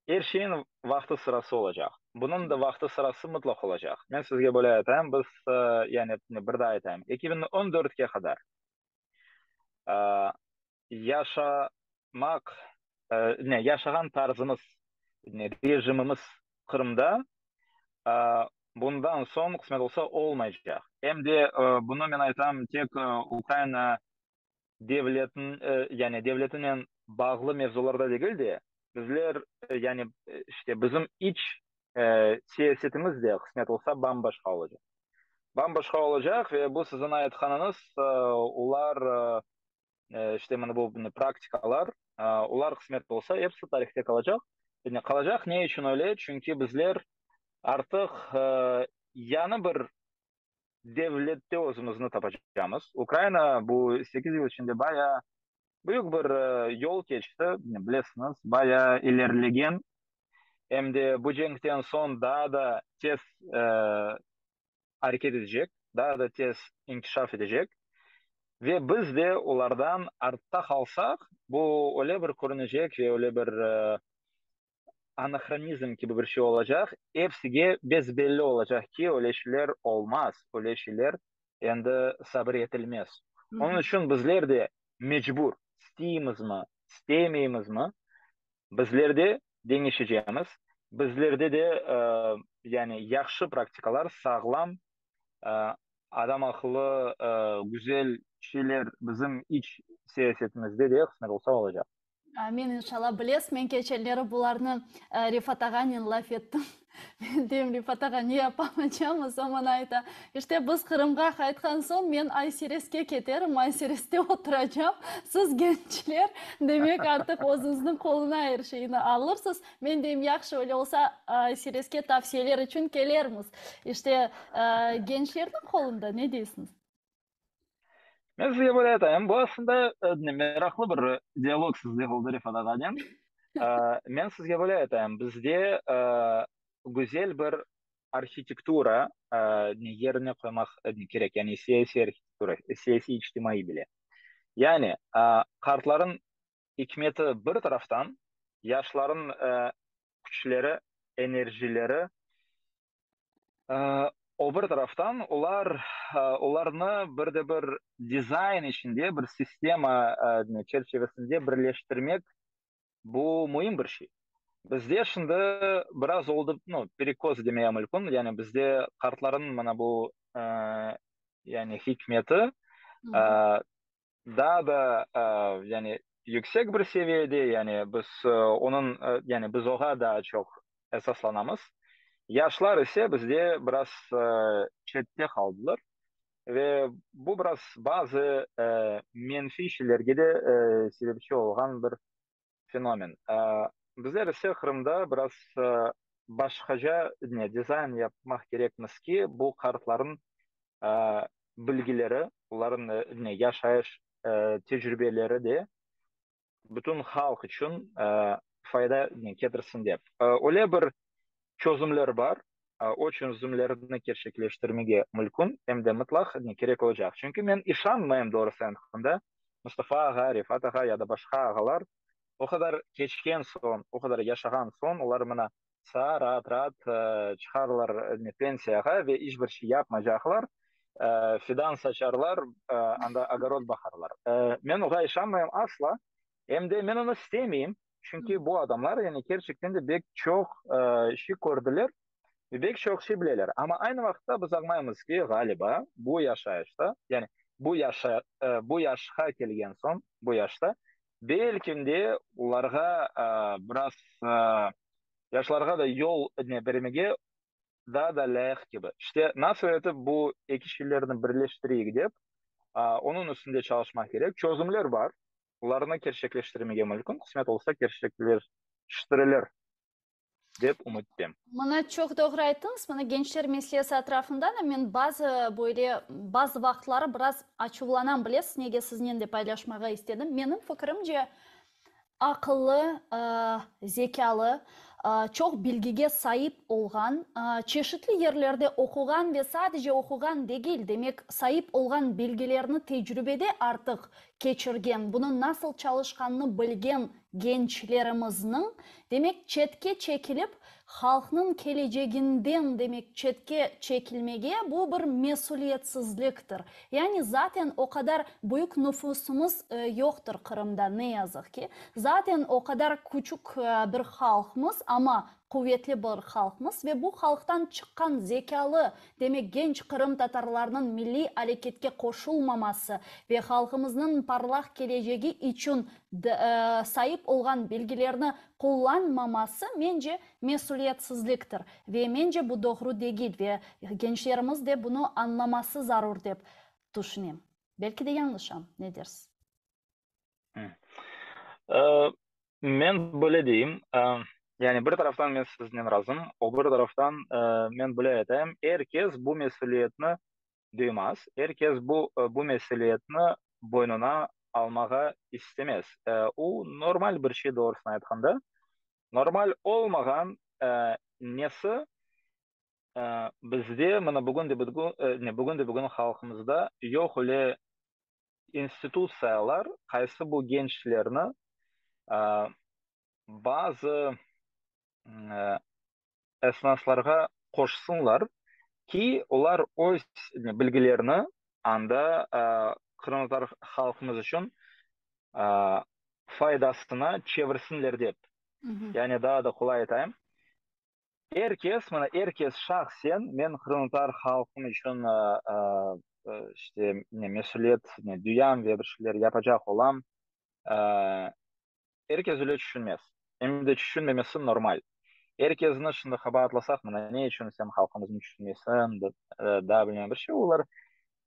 er şeyniñ vaqtı-sırası olacaq. Bunıñ da vaqtı-sırası mıtlaq olacaq. Men sizge böyle aytayım, biz, yani bir daa aytayım, 2014-ke qadar yaşamaq, ne, yaşağan tarzımız, ne, rejimimiz Qırımda bundan soñ, qısmet olsa, olmaycaq. Em de bunı men aytam tek Ukraina devletin, yani devletinen bağlı mevzularda degil de, bizler, yani işte bizim iç siyasetimiz de, qısmet olsa, bam-başqa olacaq. Bam-başqa olacaq ve bu siziñ aytqanıñız, olar, işte mına bu praktikalar, olar qısmet olsa, episi tarihte qalacaq. Qalacaq ne içün öyle? Çünki bizler artıq yañı bir devlette özümizni tapacamız. Ukraina bu 8 yıl içinde bayağı büyük bir yol keçti, bilesiñiz, bayağı ilerilegen. Em de bu cenkten soñ daa da tez areket etecek, daa da tez inkişaf etecek. Ve biz de olardan artta qalsaq, bu öyle bir körünecek ve öyle bir anahromizm kibi bir şey olacaq, epsige bes-belli olacaq ki, öyle şeyler olmaz, öyle şeyler endi sabır etilmez. Onıñ içün bizler de mecbur, isteyimizmi, istemeyimizmi, bizler de deñişecemiz, bizlerde de yani yahşı praktikalar, sağlam, adam aqıllı, güzel şeyler bizim iç siyasetimizde de, qısmet olsa, olacaq.
Amin, inşalla. Bilesiz, men keçenleri bularnı Refat ağanen laf ettim. Men deyim, Refat ağa, ne yapamacamız? O maña ayta, işte biz Qırımğa qaytqan soñ, men Aysereske keterim, Aysereste oturacam. Siz, gençler, demek, artıq özüñizniñ qoluna er şeyni alırsız. Men deyim, yahşı, öyle olsa, Aysereske tavsiyeler içün kelermiz. İşte, gençlerniñ qolunda, ne deysiñiz?
Men sizge böyle aytayım, bu aslında meraqlı bir dialog sizde oldı, Refat ağanen. Men sizge böyle aytayım, bizde güzel bir arhitektura yerine qoymaq kerek, yani siyasiy arhitektura, siyasiy-içtimaiy bile. Yani qartların ikmeti bir taraftan, yaşların küçleri, enerjileri O bir taraftan, olar, olarnı bir de bir dizayn içinde, bir sistema çerçivesinde birleştirmek, bu müim bir şey. Bizde şimdi biraz oldı, nu, perekos demeye mümkün, yani bizde qartlarnıñ mına bu, yani hikmeti daa da, yani. yüksek bir seviyede, yani biz onıñ, yani biz oğa daa çoq esaslanamız. Yaşlar ise bizde biraz çette qaldılar ve bu biraz bazı menfiy şeylerge de sebepçi olğan bir fenomen. Bizler ise Qırımda biraz başqaca dizayn yapmaq kerekmiz ki, bu qartlarnıñ bilgileri, olarnıñ yaşayış tecrübeleri de bütün halq içün fayda ketirsin dep. Öyle bir çözümler bar, o çözümlerni kerçekleştirmege mülkün, em de mıtlaq kerek olacaq. Çünki men işanmayım, doğrusı aytqanda, Mustafa ağa, Refat ağa ya da başqa ağalar o qadar keçken soñ, o qadar yaşağan soñ, olar mına saa raat-raat çıqarlar pensiyağa ve iç bir şey yapmaycaqlar, fidan saçarlar, anda ogorod baqarlar. Men oğa işanmayım asla, em de men onı istemeyim, çünki bu adamlar, yani kerçekten de bek çoq şey kördiler ve bek çoq şey bileler. Amma aynı vaqıtta biz añlaymız ki, ğaliba, bu yaşayışta, yani bu yaşa, bu yaşqa kelgen soñ, bu yaşta, belkim de olarğa biraz yaşlarğa da yol bermege daa da lâyıq kibi. İşte, nasıl etip bu eki şeylerni birleştireyik dep, onıñ üstünde çalışmaq kerek. Çözümler bar, olarnı kerçekleştirmege mümkün, qısmet olsa kerçekleştirilir dep ümüt etem.
Mına çoq doğru ayttıñız. Mına gençler meselesi etrafında da men bazı böyle bazı vaqıtları biraz açuvlanam, bilesiz, nege siznen de paylaşmağa istedim. Menim fikirimce, aqıllı, zekâlı, çoq bilgige saip olğan, çeşitli yerlerde oquğan ve sadece oquğan degil, demek, saip olğan bilgilerni tecrübede artıq keçirgen, bunıñ nasıl çalışqanını bilgen gençlerimizniñ, demek, çetke çekilip, halqnıñ keleceginden, demek, çetke çekilmege, bu bir mesüliyetsizliktir. Yani zaten o qadar büyük nüfusımız yoqtır Qırımda, ne yazıq ki. Zaten o qadar küçük bir halqmız, amma quvetli bir halqmız ve bu halqtan çıqqan zekâlı, demek genç qırımtatarlarnıñ milliy areketke qoşulmaması ve halqımıznıñ parlaq kelecegi içün saip olğan bilgilerni qullanmaması, mence, mesüliyetsizliktir ve mence bu doğru degil ve gençlerimiz de bunı añlaması zarur dep tüşünem. Belki de yañlışam, ne dersiz?
Men böyle deyim, yani bir taraftan men siznen razım, o bir taraftan men böyle aytayım, er kes bu mesüliyetni duymaz, er kes bu bu mesüliyetni boynuna almağa istemez. O normal bir şey, doğrusını aytqanda. Normal olmağan nesi bizde, mına bugün de bugün de bugün halqımızda yoq öyle institutsiyalar qaysı bu gençlerni bazı esnaslarğa qoşsınlar ki, olar öz bilgilerini anda qırımtatar halqımız içün faydasına çevirsinler dep. Yani daa da qolay aytayım, Er kes, mına, er kes şahsen, men qırımtatar halqım içün, işte, ne, mesüliyet, ne, duyam ve bir şeyler yapacaq olam, er kes öyle tüşünmez. Em de tüşünmemesi normal. Er kesni şimdi qabaatlasaq, mına, ne içün sen halqımıznı tüşünmeysiñ, daa bilmem bir şey, olar,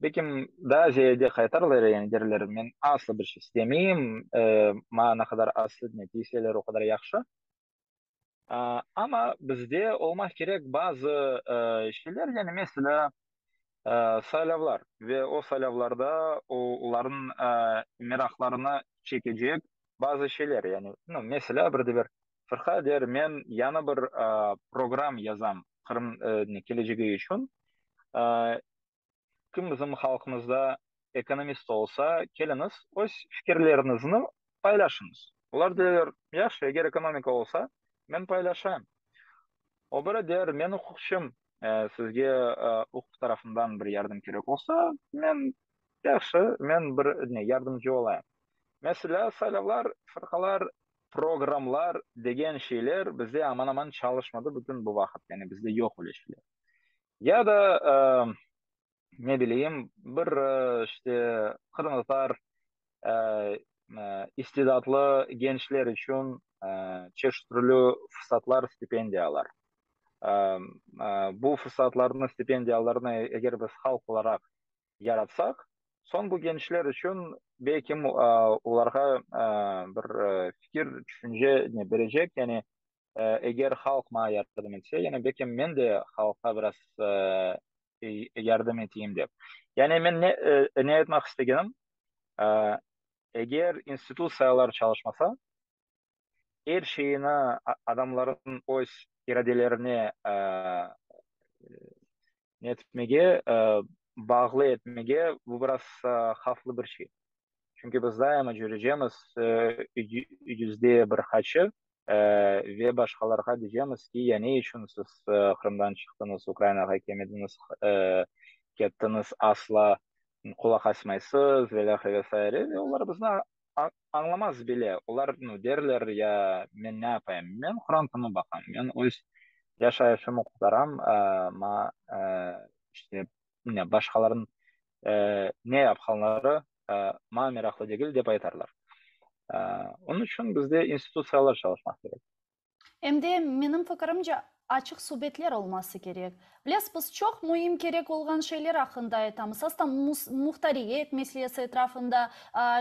belkim, daa ziyade qaytarlar, yani derler, men asla bir şey istemeyim, maña ne qadar aslı, ne, tiyseler, o qadar yahşı. Amma bizde olmaq kerek bazı şeyler, yani meselâ, saylavlar ve o saylavlarda olarnıñ meraqlarını çekecek bazı şeyler, yani, meselâ, bir de bir fırqa der, men yañı bir program yazam Qırım kelecegi içün, Kim bizim halqımızda ekonomist olsa, keliñiz, öz fikirleriñizni paylaşıñız. Olar derler, yahşı, eger ekonomika olsa, men paylaşayım. O biri der, men uquqçım, sizge uquq tarafından bir yardım kerek olsa, men, yahşı, men bir ne, yardımcı olayım. Meselâ, saylavlar, fırqalar, programlar degen şeyler bizde aman-aman çalışmadı bütün bu vaqıt, yani bizde yoq öyle şeyler. Ya da, ne bileyim, bir, işte, qırımtatar. istidatlı gençler içün çeşit türlü fırsatlar, stipendiyalar. Bu fırsatlarnı, stipendiyalarnı eger biz halq olaraq yaratsaq, soñ bu gençler içün belkim olarğa bir fikir, tüşünce berecek, yani eger halq maña yardım etse, yani belkim men de halqqa biraz yardım eteyim dep. Yani men ne ne aytmaq istegenim, eger institutsiyalar çalışmasa, er şeyni adamlarnıñ öz iradelerine ne etmege, bağlı etmege, bu biraz havflı bir şey. Çünki biz daima cürecemiz yüzde bir qaçı ve başqalarğa diycemiz ki, ya ne içün siz Qırımdan çıqtıñız, Ukrainağa kelmediñiz, kettiñiz, asla qulaq asmaysız ve ilâhre ve saire, ve olar bizni añlamaz bile. Olar, nu, derler, ya men ne yapayım, men qorantamı baqam, men öz yaşayışımı qurtaram, ma, işte, ne, başqalarnıñ ne yapqanları maña meraqlı degil, dep aytarlar. Onıñ içün bizde institutsiyalar çalışmaq kerek.
Em de, menim fikirimce, açıq subetler olması kerek. Bilesiz, biz çoq müim kerek olğan şeyler aqqında aytamız. Asla muhtariyet meselesi etrafında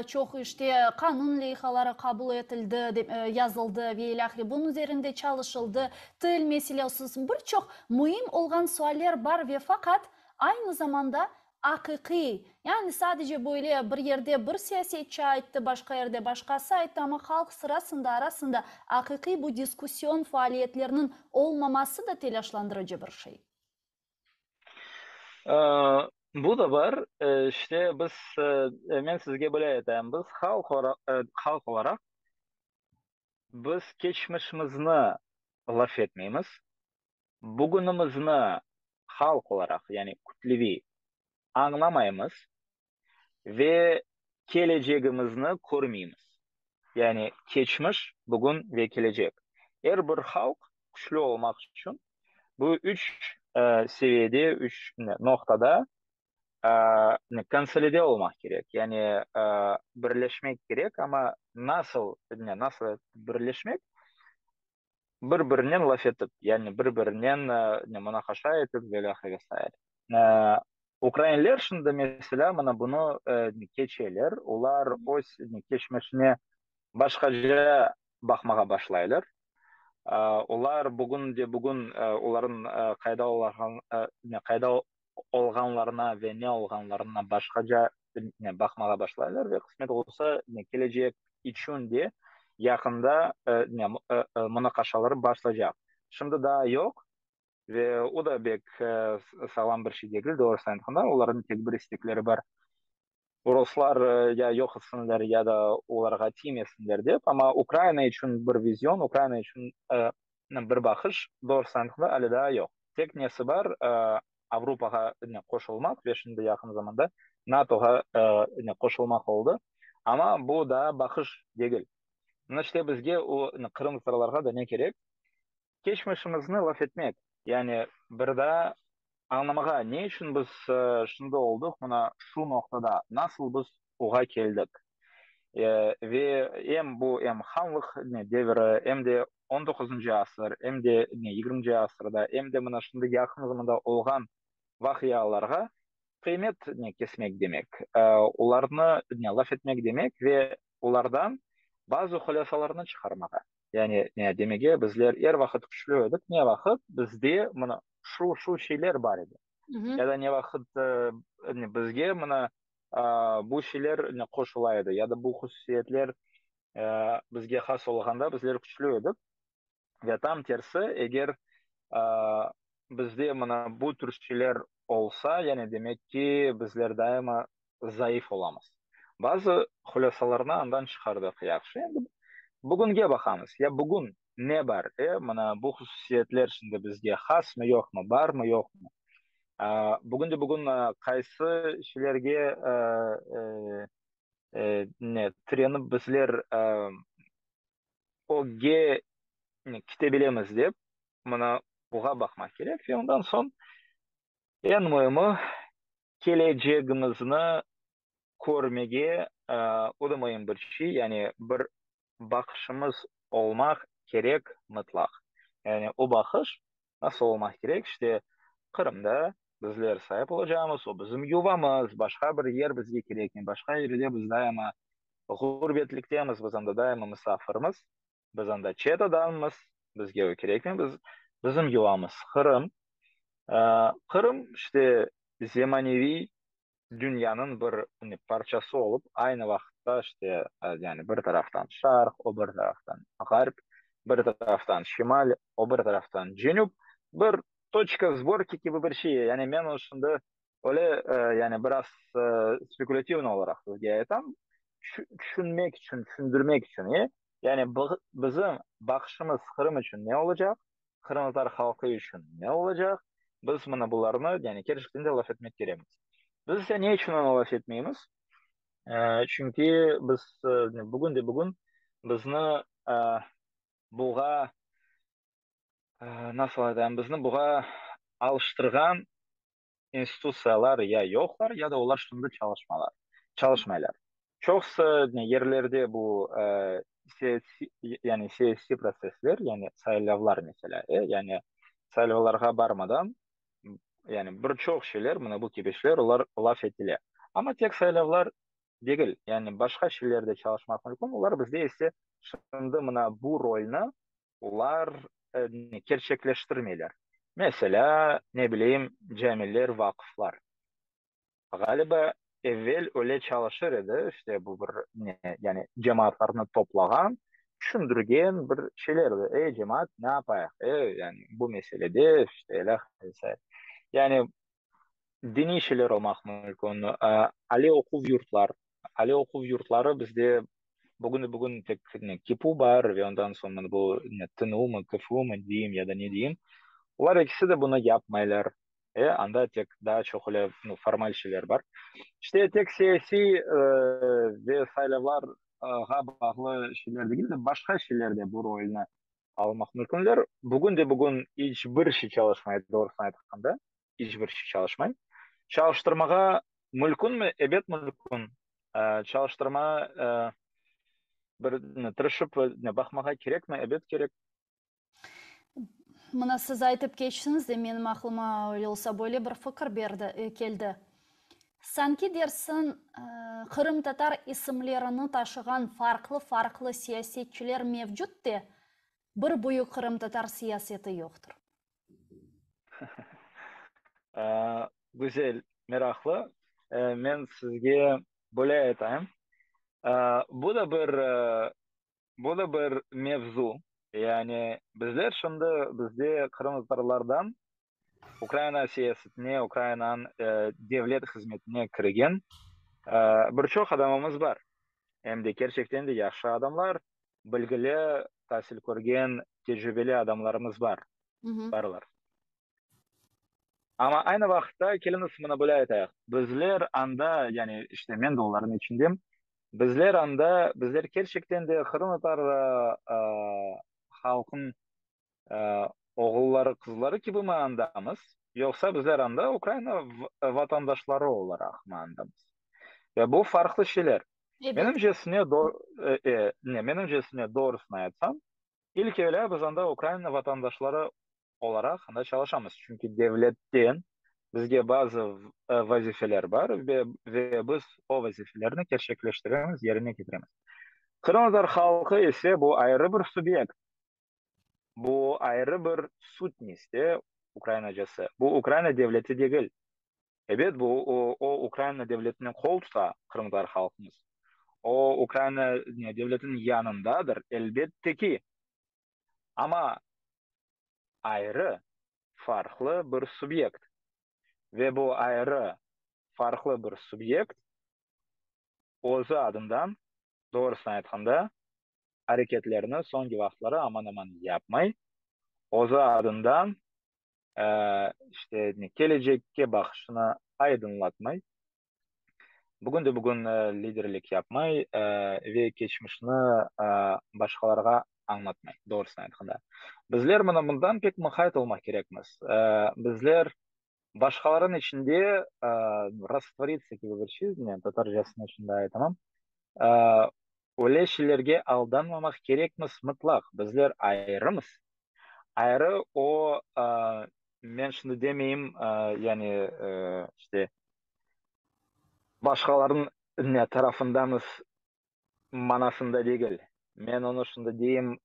çoq işte qanun leyhaları qabul etildi, yazıldı ve ilâhre, bunıñ üzerinde çalışıldı, til meselesi, bir çoq müim olğan sualler bar ve faqat aynı zamanda Aqiqiy, yani sadece böyle bir yerde bir siyasetçi ayttı, başqa yerde başqası ayttı, amma halq sırasında, arasında aqiqiy bu diskussion faaliyetlerniñ olmaması da telâşlandırıcı bir şey.
Bu da bar. İşte, biz, men sizge böyle aytayım, biz halq halq olaraq biz keçmişimizni laf etmeymiz, Bugünimizni halq olaraq, yani kütleviy añlamaymız ve kelecegimizni körmeymiz. Yani keçmiş, bugün ve kelecek. Er bir halq küçlü olmaq içün bu üç seviyede, üç noqtada konsolide olmaq kerek, yani birleşmek kerek, amma nasıl, nasıl birleşmek? Bir-birinen laf etip, yani bir-birinen munaqaşa etip ve ilâhre ve saire. Ukrainler şimdi, meselâ, mına bunı keçeler, olar öz keçmişine başqaca baqmağa başlaylar. Olar bugün de bugün olarnıñ qayda olğan, qayda olğanlarına ve ne olğanlarına başqaca baqmağa başlaylar ve qısmet olsa, kelecek içün de yaqında munaqaşalar başlaycaq. Şimdi daa yoq ve o da bek sağlam bir şey degil, doğrusını aytqanda, olarnıñ tek bir istekleri bar, ruslar ya yoq etsinler, ya da olarğa tiymesinler dep, amma Ukraina içün bir vizyon, Ukraina içün bir baqış, doğrusını aytqanda, ale daa yoq. Tek nesi bar, Avropağa qoşulmaq ve şimdi yaqın zamanda NATOğa qoşulmaq oldı. Amma bu daa baqış degil. Mına işte bizge o qırımtatarlarğa da ne kerek? Keçmişimizni laf etmek, yani bir daa añlamağa, ne içün biz şimdi oldıq mına şu noqtada, nasıl biz oğa keldik? Ve em bu em hanlıq deviri, em de on doquzıncı asır, em de yigirminci asırda, em de mına şimdi yaqın zamanda olğan vaqialarğa qıymet kesmek demek, olarnı laf etmek demek ve olardan bazı hulâsalarnı çıqarmağa. Yani ne demege, bizler er vaqıt küçlü edik, ne vaqıt bizde mına şu, şu şeyler bar edi. Ya da ne vaqıt bizge mına bu şeyler qoşula edi, ya da bu hususiyetler bizge has olğanda bizler küçlü edik. Ve tam tersi, eger bizde mına bu tür şeyler olsa, yani demek ki, bizler daima zayıf olamız. Bazı hulâsalarnı andan çıqardıq, yahşı, endi bugünge baqamız, ya bugün ne bar, e, mına bu hususiyetler şimdi bizge hasmı, yoqmı, barmı, yoqmı? Bugün de bugün qaysı şeylerge ne tirenip bizler ögge kete bilemiz dep, mına buğa baqmaq kerek ve ondan soñ eñ müimi kelecegimizni körmege. o da müim bir şey, yani bir baqışımız olmaq kerek mıtlaq. Yani o baqış nasıl olmaq kerek? İşte, Qırımda bizler saip olacağımız, o bizim yuvamız, başqa bir yer bizge kerekmey, başqa yerde biz daima ğurbetliktemiz, biz anda daima musafirmiz, biz anda çet adammız, bizge o kerekmey, biz, bizim yuvamız Qırım. Qırım, işte, zemaneviy dünyanıñ bir parçası olıp, aynı vaqıtta, işte, yani bir taraftan şarq, o bir taraftan ğarp, bir taraftan şimal, o bir taraftan cenüp, bir toçka sborki kibi bir şey. Yani men o şimdi öyle, yani biraz spekulativno olaraq sizge aytam, tüşünmek içün, tüşündirmek içün, yani bizim baqışımız Qırım içün ne olacaq, qırımtatar halqı içün ne olacaq, biz mına bularnı, yani kerçekten de laf etmek kerekmiz. Biz ise ne içün onı laf etmeymiz? Çünki biz bugün de bugün bizni buğa, nasıl aytayım, bizni buğa alıştırğan institutsiyalar ya yoqlar, ya da olar şimdi çalışmalar, çalışmaylar. Çoqusı yerlerde bu siyasiy, yani siyasiy protsessler, yani saylavlar meselâ, e, yani saylavlarğa barmadan, yani bir çoq şeyler, mına bu kibi şeyler, olar laf etile. Amma tek saylavlar degil, yani başqa şeyler de çalışmaq mümkün, olar bizde ise şimdi mına bu rolni Olar kerçekleştirmeyler. Meselâ, ne bileyim, camiler, vaqıflar. Ğaliba, evel öyle çalışır edi, işte, bu bir, ne, yani cemaatlarnı toplağan, tüşündirgen bir şeyler edi. Ey, cemaat, ne yapayıq, e, yani bu meselede, işte, ilâhre ve saire. Yani diniy şeyler olmaq mümkün, aliy oquv yurtlar. Aliy oquv yurtları bizde Bugün-bugün tek ne KİPU bar ve ondan soñ mına bu ne TNUmı, KFUmı deyim ya da ne deyim, olar ekisi de bunı yapmaylar. E, anda tek daa çoq öyle nu formal şeyler bar. İşte, tek siyasiy ve saylavlarğa bağlı şeyler degil de, başqa şeyler de bu rolni almaq mümkünler. Bugün de bugün iç bir şey çalışmay, doğrusını aytqanda, iç bir şey çalışmay. Çalıştırmağa mülkünmi? Ebet, mülkün. Çalıştırma, bir tırışıp baqmağa kerekmi? Ebet, kerek.
Mına siz aytıp keçtiñiz de, menim aqlıma öyle olsa böyle bir fikir berdi, keldi. Sanki dersiñ, qırımtatar isimlerini taşığan farqlı-farqlı siyasetçiler mevcut de, bir büyük qırımtatar siyaseti yoqtır.
Güzel, meraqlı. Men sizge böyle aytayım, bu da bir, bu da bir mevzu. Yani bizler şimdi bizde qırımtatarlardan Ukraina siyasetine, Ukrainanıñ devlet hızmetine kirgen bir çoq adamımız bar. Em de kerçekten de yahşı adamlar, bilgili, tasil körgen, tecrübeli adamlarımız bar, barlar. Amma aynı vaqıtta, keliñiz mına böyle aytayıq, bizler anda, yani işte men de olarnıñ içindem, bizler anda, bizler kerçekten de qırımtatar halqınıñ oğulları, qızları kibi mi andamız, yoqsa bizler anda Ukraina vatandaşları olaraq mı andamız? Ve bu farqlı şeyler. Menimcesine, menimcesine, doğrusını aytsam, ilk evelâ biz anda Ukraina vatandaşları olaraq anda çalışamız, çünki devletten bizge bazı vazifeler bar ve ve biz o vazifelerni kerçekleştiremiz, yerine ketiremiz. Qırımtatar halqı ise bu ayrı bir subyekt, bu ayrı bir sutnist, de, ukrainacası, bu Ukraina devleti degil. Ebet, bu o, o Ukraina devletine qol tuta, qırımtatar halqımız. O Ukraina devletiniñ yanındadır, elbette ki. Amma ayrı, farqlı bir subyekt. Ve bu ayrı, farqlı bir subyekt özü adından, doğrusını aytqanda, areketlerni soñki vaqıtları aman-aman yapmay, özü adından, işte, kelecekke baqışını aydınlatmay. Bugün de bugün liderlik yapmay ve keçmişni başqalarğa añlatmay, doğrusını aytqanda. Bizler mına bundan pek muqayt olmaq kerekmiz. Bizler başqalarnıñ içinde rastvoritsya kibi bir şey, men tatarcasını şimdi aytamam. Öyle şeylerge aldanmamaq kerekmiz mıtlaq. Bizler ayrımız. Ayrı o, men şimdi demeyim, yani, işte, başqalarnıñ ne tarafındamız manasında degil. Men onı şimdi deyim,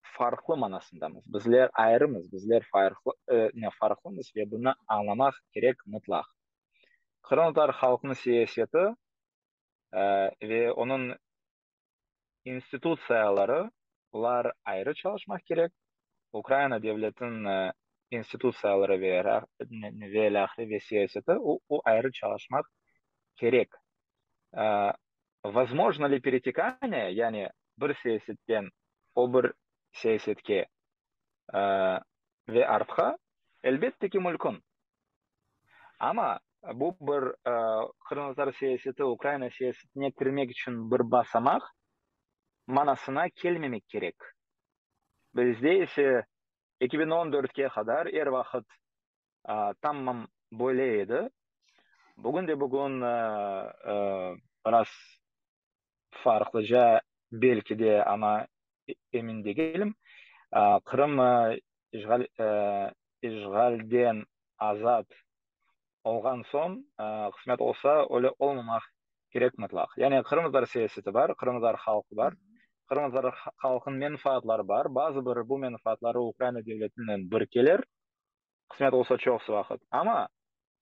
farqlı manasındamız. Bizler ayrımız, bizler farqlı, ne farqlımız ve bunı añlamaq kerek mıtlaq. Qırımtatar halqınıñ siyaseti ve onıñ institutsiyaları, olar ayrı çalışmaq kerek. Ukraina devletiniñ institutsiyaları ve ve ilâhre ve siyaseti, o, o ayrı çalışmaq kerek. Vozmojno li peretekaniye, yani bir siyasetten o bir siyasetke ve artqa, elbette ki, mülkün. Amma bu bir qırımtatar siyaseti Ukraina siyasetine kirmek içün bir basamaq manasına kelmemek kerek. Bizde ise 2014-ke qadar er vaqıt tamam böyle edi. Bugün de bugün biraz farqlıca belki de, amma emin degilim, Qırım işğal işğalden azat olğan soñ, qısmet olsa, öyle olmamaq kerek mıtlaq. Yani qırımtatar siyaseti bar, qırımtatar halqı bar, qırımtatar halqınıñ menfaatları bar, bazı bir bu menfaatları Ukraina devletinen bir kelir, qısmet olsa çoqusı vaqıt, amma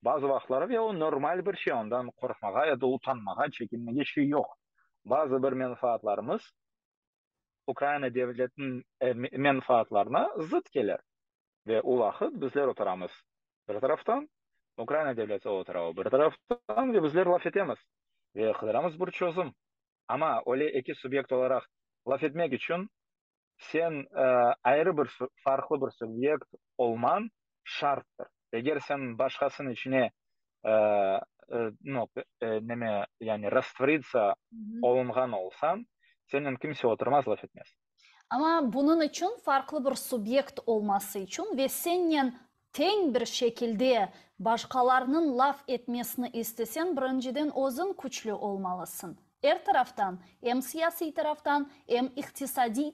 bazı vaqıtları ve o normal bir şey, ondan qorqmağa ya da utanmağa, çekinmege şey yoq. Bazı bir menfaatlarımız Ukraina devletiniñ menfaatlarına zıt kelir ve o vaqıt bizler oturamız bir taraftan, Ukraina devleti otura o bir taraftan ve bizler laf etemiz ve qıdıramız bir çözüm. Amma öyle eki subyekt olaraq laf etmek içün sen ayrı bir, farqlı bir subyekt olmañ şarttır. Eger sen başqasınıñ içine, no, neme, yani rastvoritsâ olunğan olsañ, senen kimse oturmaz, laf etmez.
Amma bunıñ içün farqlı bir subyekt olması içün ve sennen teñ bir şekilde başqalarnıñ laf etmesini isteseñ, birinciden özüñ küçlü olmalısıñ. Er taraftan, em siyasiy taraftan, em iqtisadiy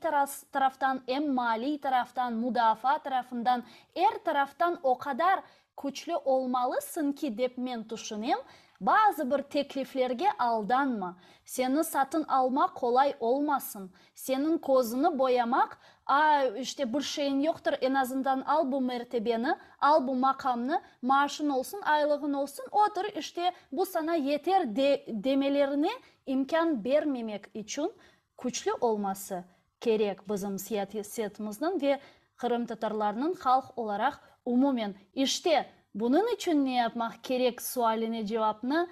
taraftan, em maliy taraftan, mudafaa tarafından, er taraftan o qadar küçlü olmalısıñ ki, dep men tüşünem, bazı bir tekliflerge aldanma, seni satın almaq qolay olmasın, Seniñ közüni boyamaq, a, işte, bir şeyiñ yoqtır, eñ azından al bu mertebeni, al bu maqamnı, maaşıñ olsun, aylığıñ olsun, otur, işte, bu saña yeter de, demelerine imkân bermemek içün küçlü olması kerek bizim siyasetimizniñ ve qırımtatarlarnıñ halq olaraq umumen. İşte, bunıñ içün ne yapmaq kerek sualine cevapnı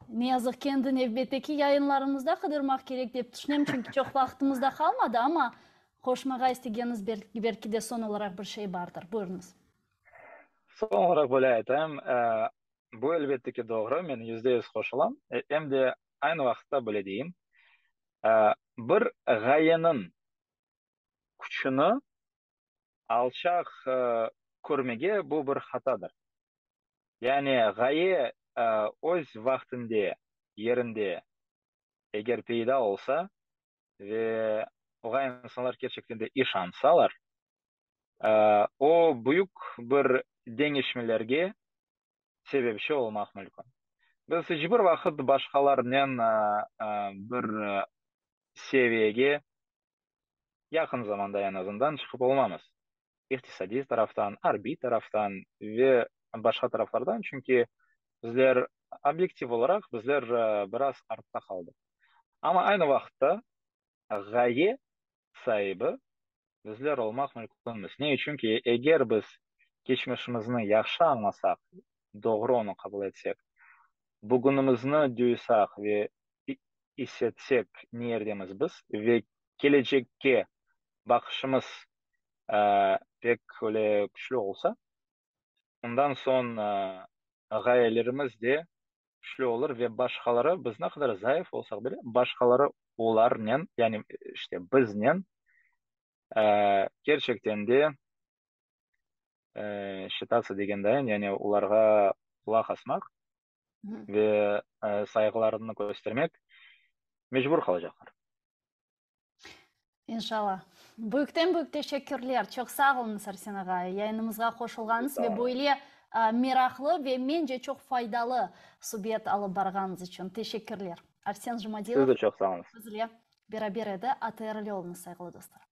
Ne yazıq ki, endi nevbetteki yayınlarımızda qıdırmaq kerek dep tüşünem, çünki çoq vaqtımız da qalmadı, amma qoşmağa istegeniñiz belki de soñ olaraq bir şey bardır. Buyurıñız.
Soñ olaraq böyle aytayım, bu elbette ki doğru, men %100 qoşulam, em de aynı vaqıtta böyle deyim, bir ğayeniñ küçüni alçaq körmege bu bir hatadır. Yani ğaye öz vaqtında, yerinde eger peyda olsa ve oğa insanlar kerçekten de işansalar, o büyük bir deñişmelerge sebepçi olmaq mümkün. Biz iç bir vaqıt başqalarnen bir seviyege yaqın zamanda eñ azından çıqıp olmamız. İqtisadiy taraftan, arbiy taraftan ve başqa taraflardan, çünki bizler obyektiv olaraq bizler biraz artta qaldıq. Amma aynı vaqıtta ğaye saibi bizler olmaq mümkünmiz. Ne içün ki, eger biz keçmişimizni yahşı añlasaq, doğru onı qabul etsek, bugünimizni duysaq ve is etsek ne yerdemiz biz ve kelecekke baqışımız pek öyle küçlü olsa, ondan soñ ğayelerimiz de küçlü olur ve başqaları, biz ne qadar zayıf olsaq bile, başqaları olarnen, yani işte biznen kerçekten de şçitatsiya degen dayın, yani olarğa qulaq asmaq ve sayğılarını köstermek. Mecbur qalacaqlar.
İnşallah. Büyükten büyük teşekkürler. Çoq sağ oluñız, Arsen ağa, yayınımızğa qoşulğanıñız ve böyle meraqlı ve, mence, çoq faydalı subet alıp barğanıñız içün. Teşekkürler. Arsen Jumadilov
Siz de çoq sağ oluñız.
bizle beraber edi. ATRli oluñız, sayğılı dostlar.